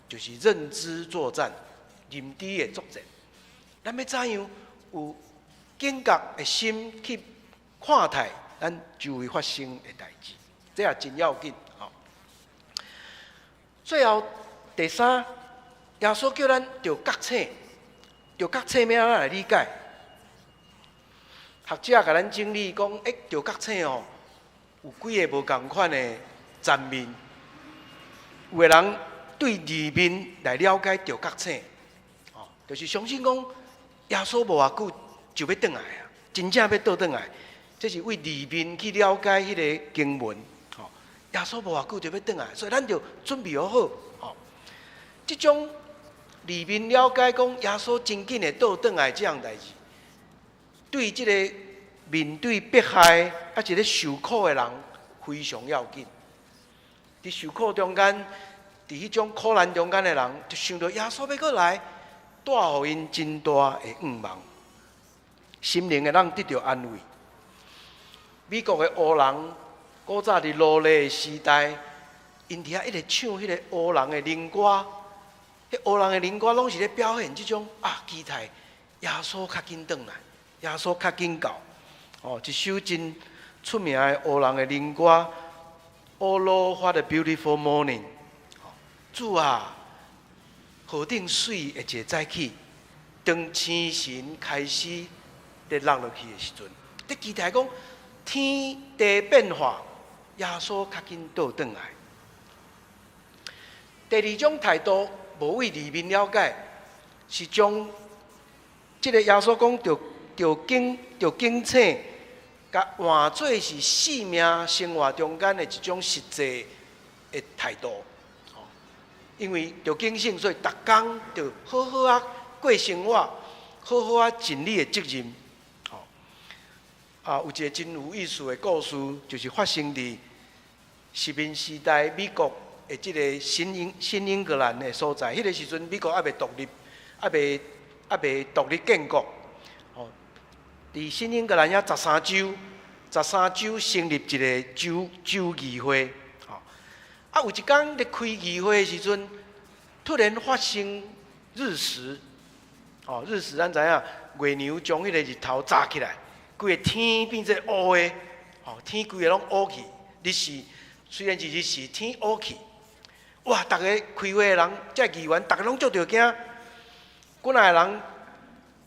就是認知作戰、認知的作戰。咱欲怎樣有警覺的心去看待咱周圍發生的代誌，這也真要緊。吼，最後第三，耶穌叫咱著覺醒，著覺醒欲按怎來理解？學者共咱整理講，欸，著覺醒哦，有幾个無仝款的層面。有的人對字面來了解著覺醒，哦，就是相信講耶穌無偌久就欲轉來啊，真正欲倒轉來。這是對字面去了解彼个經文，吼，耶穌無偌久就欲轉來，所以咱著準備好好，吼。這種字面了解講耶穌真緊會倒轉來這項代誌，對這个面對迫害抑是咧受苦的人非常要緊。佇受苦中間，佇彼種苦難中間的人，就想著耶穌欲閣來，帶予𪜶真大的向望，心靈會當得著安慰。美國的黑人古早佇奴隸的時代，𪜶佇遐一直唱彼个黑人的靈歌，彼黑人的靈歌攏是咧表現這種啊，期待耶穌較緊轉來，耶穌較緊到。哦，一首真出名的黑人的靈歌，Oh Lord, what a beautiful morning！主啊，何等媠的一个早起，當星辰開始咧落落去的時陣，咧期待講天地變化，耶穌較緊倒轉來。第二種態度，無對字面了解，是將這个耶穌講著著警著警醒，共換做是生命生活中間的一種實際的態度。因為著警醒，所以逐工著好好仔過生活，好好仔盡你的責任。啊，有一个真有意思的故事，就是發生佇殖民時代美國的這个新英格蘭的所在。彼个時陣，美國猶未獨立，猶未獨立建國。哦，佇新英格蘭遐十三州，十三州成立一个州議會。吼，啊，有一工咧開議會的時陣，突然發生日食。哦，日食咱知影，月娘將彼个日頭罩起來，規个天變做烏的，吼，天規个攏烏去。日食雖然是日食，天烏去。哇！逐个開會的人，這議員，逐个攏足著驚。幾若个人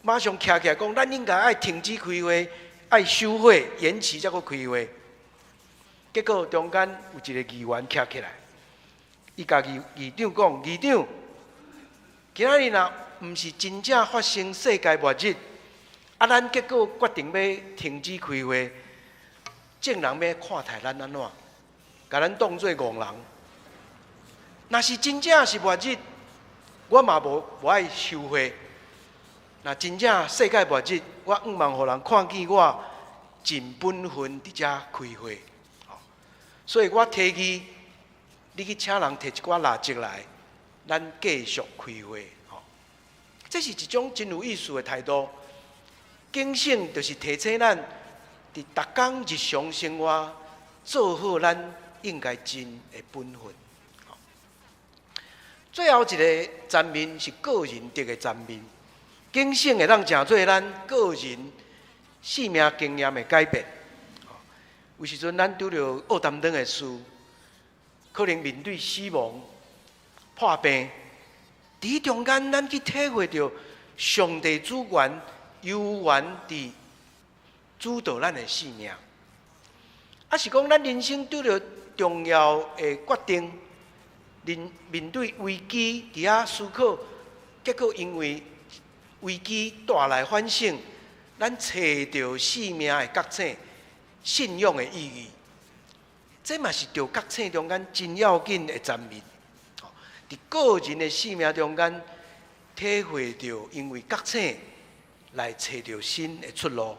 馬上徛起來講，咱應該愛停止開會，愛休會，延期才閣開會。結果中間有一個議員徛起來，伊共議長講：議長，今仔日若毋是真正發生世界末日，啊，咱結果決定欲停止開會，眾人欲看待咱按怎？共咱當做戇人。若是真正是末日，我嘛無愛休會。若真正世界末日，我向望予人看見我盡本分佇遮開會。所以我提議你去請人提一寡蠟燭來，咱繼續開會。這是一種真有意思的態度。警醒就是提醒咱，佇逐工日常生活做好咱應該盡的本分。最後一个層面是個人德的層面，警醒會當成做咱個人生命經驗的改變。有時陣咱拄著惡擔當的事，可能面對死亡、破病，佇彼中間，咱去體會著上帝主權猶原佇主導咱的生命。抑是講咱人生拄著重要的決定，面面對危機，佇遐思考，結果因為危機帶來反省，咱揣著生命的覺醒、信仰的意義，這嘛是著覺醒中間真要緊的層面。佇個人的生命中間，體會著因為覺醒來揣著新的出路。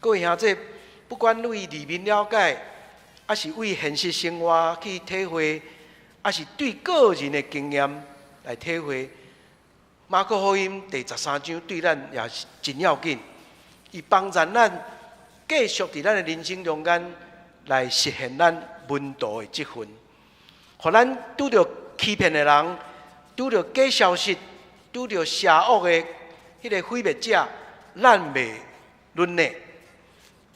各位兄弟，不管對裡面了解，抑是為現實生活去體會，抑是對個人的經驗來體會，馬可福音第十三章對咱也是真要緊，伊幫助咱繼續佇咱的人生中間來實現咱門徒的職分，予咱拄著欺騙的人，拄著假消息，拄著邪惡的彼个毀滅者，咱袂淪落，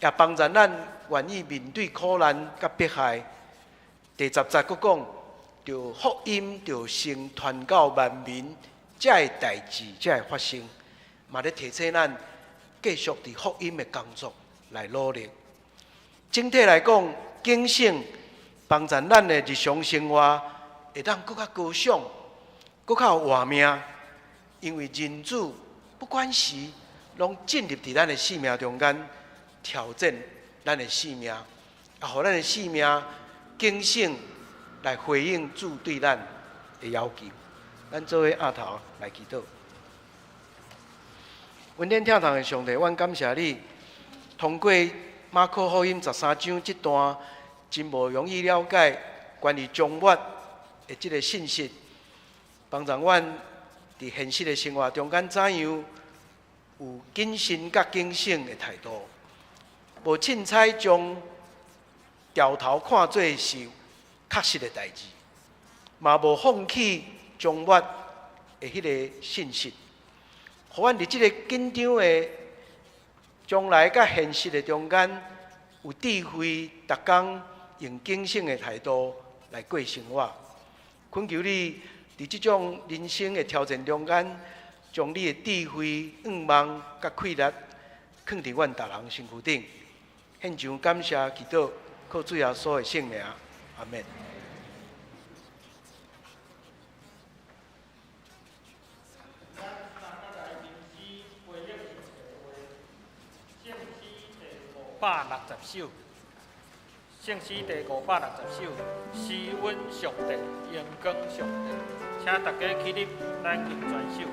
也幫助咱願意面對苦難佮迫害。第十節閣講，著福音著先傳到萬民，才會代誌才會發生，嘛咧提醒咱繼續佇福音的工作來努力。整體來講，警醒幫助咱的日常生活會當閣較高尚、閣較有活命，因為人主不管時攏進入佇咱的生命中間，挑戰咱的生命，啊，予咱的生命警醒來回應主對咱的要求。咱做伙徛頭來祈禱。恩典疼痛的上帝，阮感謝你，通過馬可福音十三章這段真無容易了解關於終末的這个信息，幫助阮佇現實的生活中間怎樣有謹慎佮警醒的態度，無凊彩將掉頭看做是確實的代誌，嘛無放棄終末的彼个信息，予阮佇這个緊張的將來佮現實的中間，有智慧，逐工用警醒的態度來過生活。懇求你佇這種人生的挑戰中間，將你的智慧、願望佮氣力，囥佇阮逐人身軀頂。獻上感謝祈禱，靠主耶穌的聖名，阿們。 560首，聖詩第560首，施恩上帝，榮光上帝，請大家起立，咱用全首。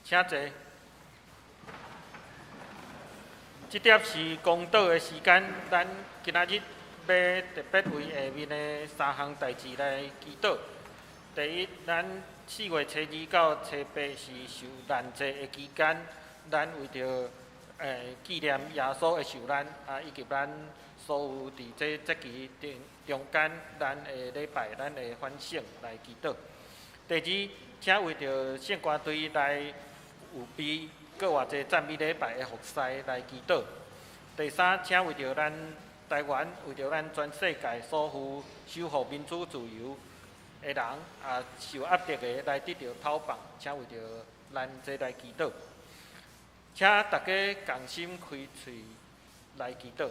請坐。這帖是公禱的時間，咱今仔日欲特別為下面的三項代誌來祈禱。第一，咱4月初2到初8是受難節的期間，咱為著紀念耶穌的受難，啊，以及咱所有佇這節期中間，咱的禮拜，咱的反省來祈禱。第二，請為著聖歌隊來預備閣偌濟讚美禮拜的服侍來祈禱。第三，請為著咱台灣，為著咱全世界所有守護民主自由的人，啊，受壓迫的來得著討放，請為著咱這來祈禱。請大家仝心開喙來祈禱。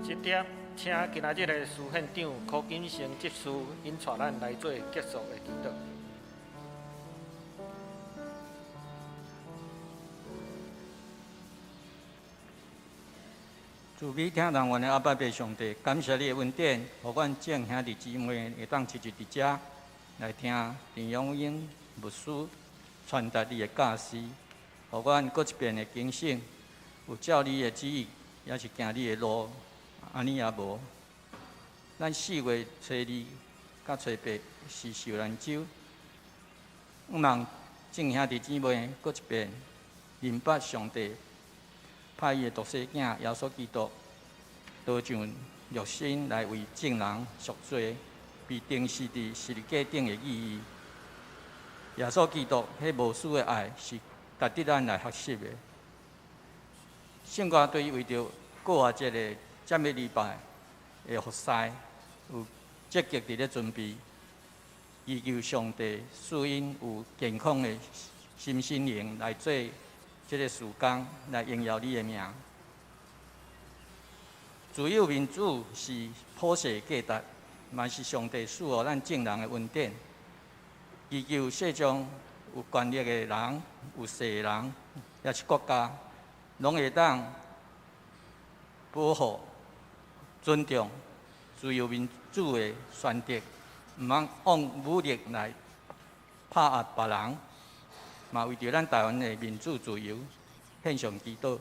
這帖請今仔日的司憲長柯金成執事，𪜶帶咱來做結束的祈禱。慈悲疼人阮的阿爸父上帝，感謝你的恩典，予阮眾兄弟姊妹會當齊聚佇遮來聽陳永英牧師傳達你的教示，予阮閣一遍的警醒，有照你的旨意，抑是行你的路，按呢抑無。咱4月初2佮初8是受難週，向望眾兄弟姊妹閣一遍明白上帝派伊的獨生囝耶穌基督，道成肉身來為眾人贖罪，被釘死佇十字架頂的意義。耶穌基督彼無私的愛是值得咱來學習的。聖歌隊為著過活節的讚美禮拜的服侍，有積極佇咧準備，祈求上帝賜𪜶有健康的心身靈來做這个事工，來榮耀你的名。自由民主是普世價值，嘛是上帝賜予咱眾人的恩典。祈求世上有權力的人、有勢的人，抑是國家，攏會當保護、尊重自由民主的選擇，毋通用武力來拍壓別人。嘛為著咱台灣的民主自由獻上祈禱。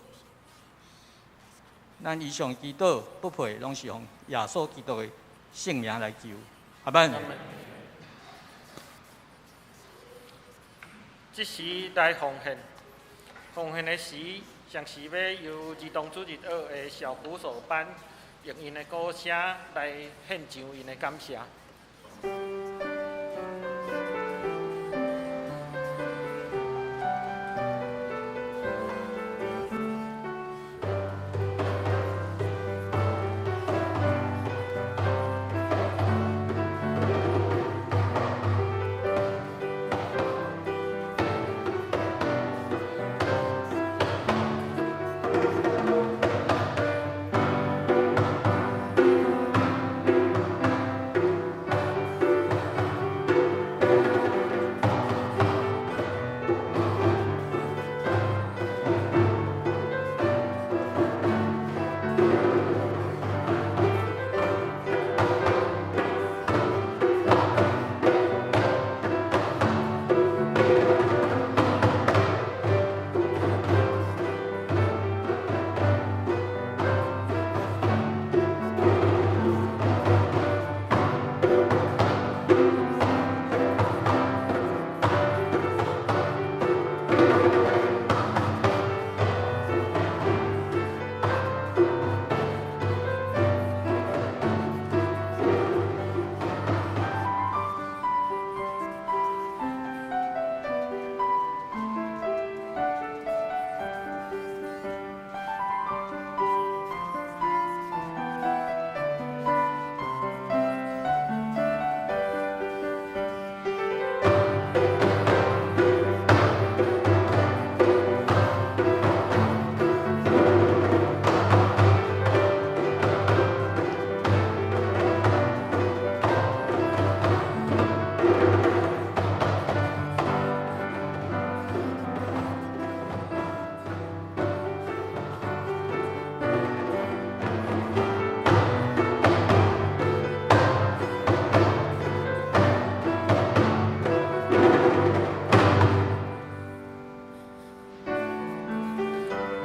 咱以上祈禱不配，攏是用耶穌基督的聖名來求。阿們。這時來奉獻，奉獻的時，上是欲由兒童主日學的小鼓手班用𪜶的鼓聲來獻上𪜶的感謝。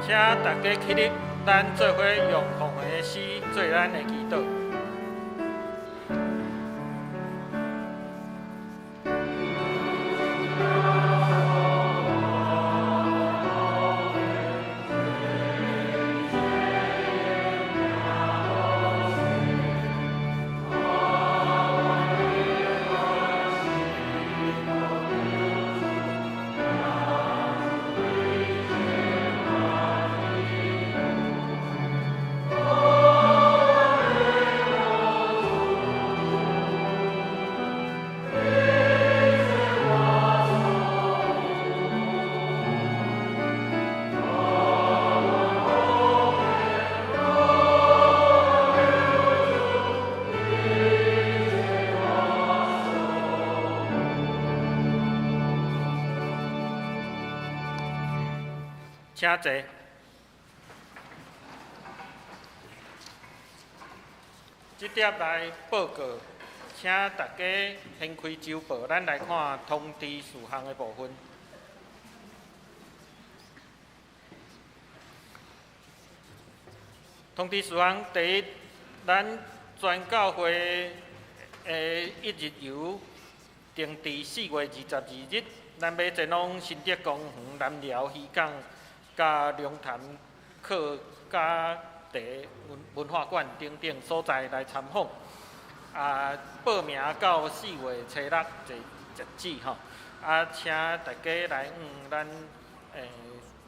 請大家起立，咱做伙用奉獻詩做咱的祈禱。請坐。這碟來報告，請大家掀開週報，咱來看通知事項的部分。通知事項第一，咱全教會的一日遊定佇4月22日，咱欲前往新竹公園南寮漁港。佮龍潭客家茶文化館等等所在來參訪，啊，報名到4月初六截止吼，啊，請大家來向咱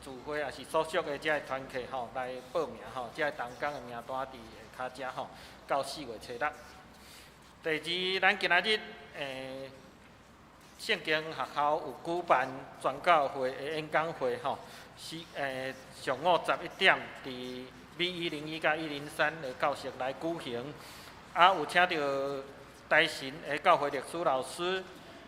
聚會抑是所屬的這个團契吼來報名吼，這个同工的名單佇下跤遮吼，到4月初六。第二，咱今仔日聖經學校有舉辦全教會的演講會吼。是上午11點，佇 B101佮103的教室來舉行。啊，有請著台神的教會歷史老師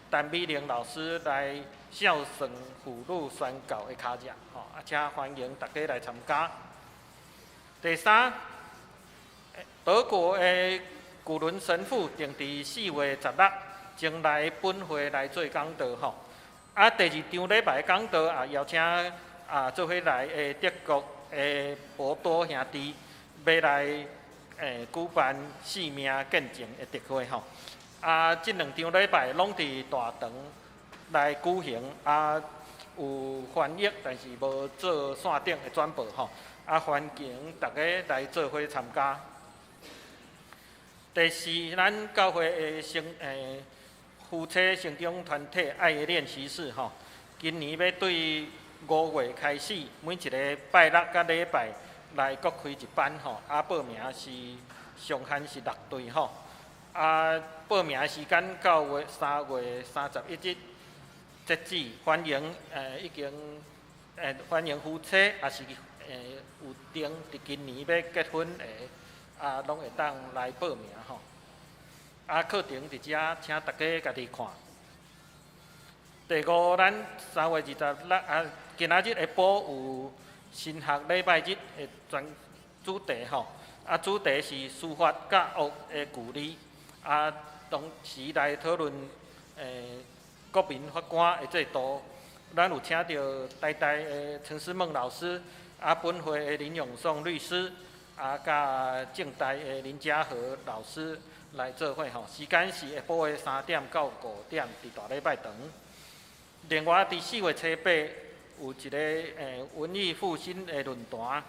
陳美玲老師來孝順婦女宣教的跤跡，吼，啊，請歡迎大家來參加。第三，德國的古倫神父定佇4月16前來本會來做講道，吼。啊，第二場禮拜講道也邀請。啊，做伙來的德國的博多兄弟，欲來舉辦生命見證的特會吼。啊，這兩場禮拜攏佇大堂來舉行，啊，有翻譯，但是無做線頂的轉播吼。啊，歡迎大家來做伙參加。第四，咱教會的夫妻成長團體愛的練習室吼，今年欲對5月開始，每一个拜六佮禮拜來各開一班吼，啊，報名是上限是六對吼，啊，報名時間到月3月31日截止，歡迎已經歡迎夫妻，抑是有定佇今年欲結婚的，啊，攏會當來報名吼。啊，課程佇遮，請大家家己看。第五，咱3月26啊，今仔日下晡有神學禮拜日的專主題吼，啊，主題是司法佮惡的距離，啊，同時來討論國民法官的制度。咱有請著台大的陳思孟老師，啊，本會的林永松律師，啊，佮政大的林家和老師來做伙吼。時間是下晡的3點到5點，佇大禮拜堂。另外，佇4月初八有一个文藝復興的論壇，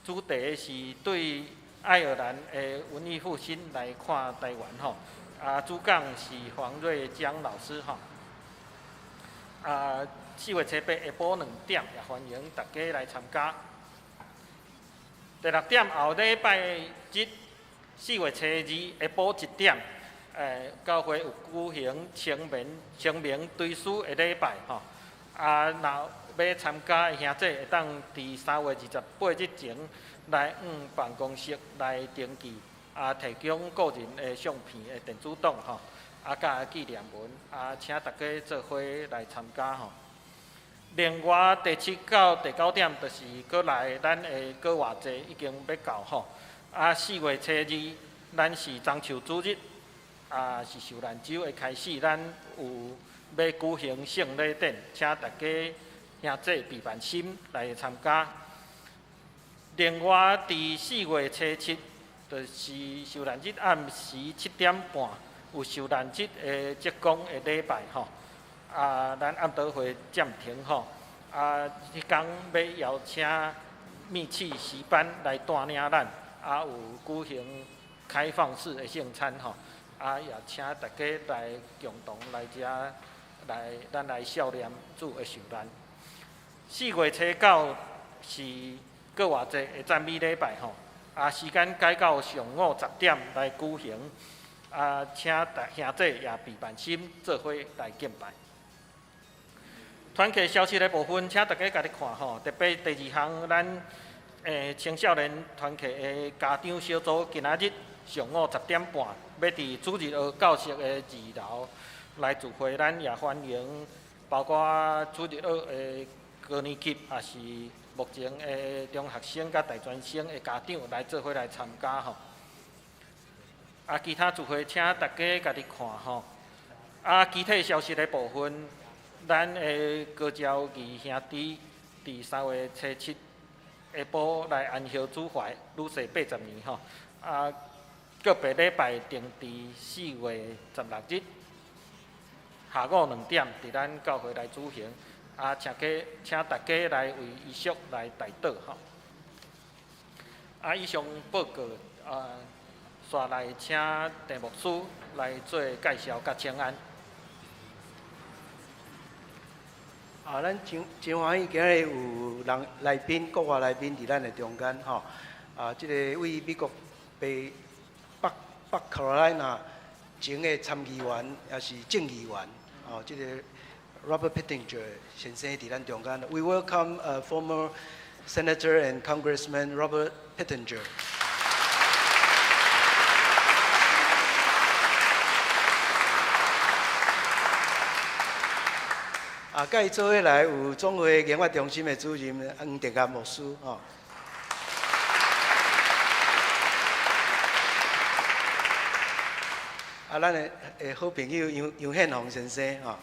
主題是對愛爾蘭的文藝復興來看台灣吼。啊，主講是黃瑞江老師吼。啊，4月初八下晡2點，也歡迎大家來參加。第六點，後禮拜日4月初二下晡1點，教會有舉行清明追思的禮拜吼。啊，若欲參加的兄弟會當佇3月28日前來向辦公室來登記，啊，提供個人的相片的電子檔吼，啊，佮紀念文，啊，請大家做伙來參加吼。另外，第七到第九點，就是閣來咱的閣活節已經欲到吼。啊，4月初二，咱是棕樹主日，啊，是受難週的開始，咱有欲舉行聖禮典，請大家兄弟備辦心來參加。另外，佇4月初7，就是受難日暗時7點半，有受難日的職工的禮拜吼。啊，咱暗禱會暫停吼。啊，彼工欲邀請密契詩班來帶領咱，啊，有舉行開放式的聖餐吼。啊，也請大家來共同來遮來，咱來孝念主的受難。4月初9是閣活節的讚美禮拜吼，啊，時間改到上午10點來舉行。啊，請大兄弟也備辦心做伙來敬拜。團契消息的部分，請大家家己看吼。特別第二項，咱青少年團契的家長小組，今仔日上午10點半，欲佇主日學教室的二樓來聚會，咱也歡迎包括主日學的高年級，也是目前的中學生佮大專生的家長來做伙來參加吼。啊，其他聚會請大家家己看吼。啊，其他消息的部分，咱的高招義兄弟佇3月初7下晡來安息主懷，女婿80年吼。啊，告別禮拜定佇4月16日下午2點，佇咱教會來舉行。啊，請大家來為遺屬來代禱吼。啊，以上報告啊，紲來請鄭牧師來做介紹佮請安。啊，咱真真歡喜，今日有人來賓，國外來賓佇咱的中間吼。啊，這個位美國北北北卡羅來納前的參議員，也是眾議員，哦，這個 Robert Pittenger 先生佇咱中間。We welcome former Senator and Congressman Robert Pittenger。啊，佮伊做伙來有總會研發中心的主任黃德亞牧師吼。啊，咱的好朋友楊楊憲宏先生吼。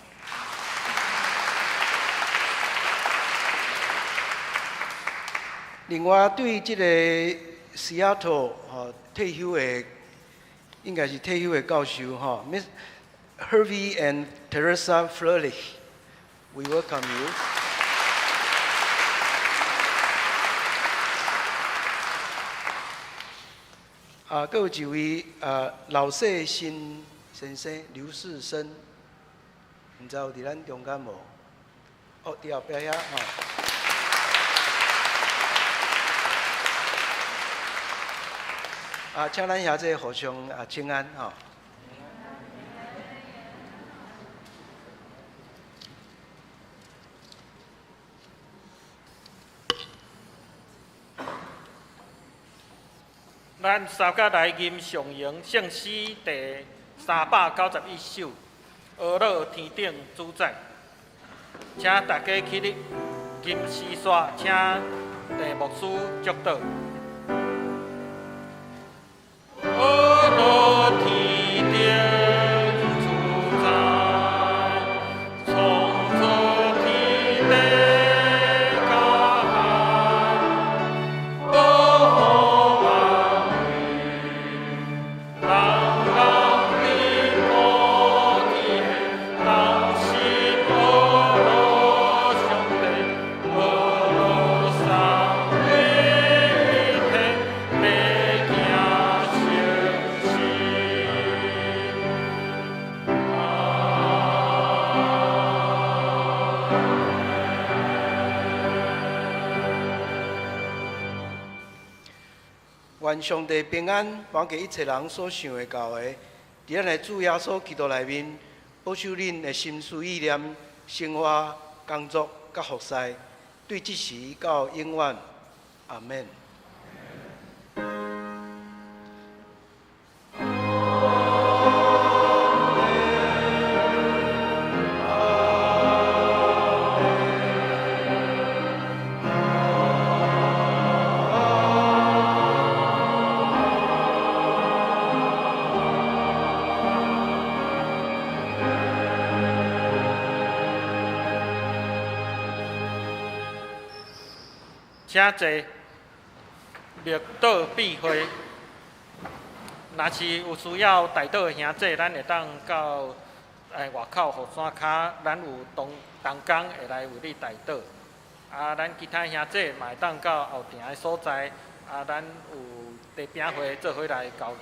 另外，對這個西雅圖吼退休的，應該是退休的教授吼，Miss Hervey and Teresa Froelich。We welcome you。啊，閣有一位啊，老世新先生劉世生，毋知有佇咱中間無？哦，佇後壁遐吼。啊，請咱兄弟互相啊請安吼。咱三甲來吟上榮聖詩第391首《阿樂天頂主宰》，請大家起立，吟詩煞，請鄭牧師祝禱。阿樂天頂主宰，創造天地甲海，保護萬物，人人佇普天下，同心阿樂上帝，阿樂三位一體，欲行成事。願上帝平安，幫給一切人所想會到的，佇咱的主耶穌基督內面，保守恁的心思意念、生活、工作佮服侍，對這時到永遠。阿們。請坐。绿岛庇会。若是有需要代禱的兄弟，咱會當到外口雨傘跤，咱有同同工會來為你代禱。啊，咱其他兄弟嘛會當到後埕的所在，啊，咱有茶餅會做伙來交誼。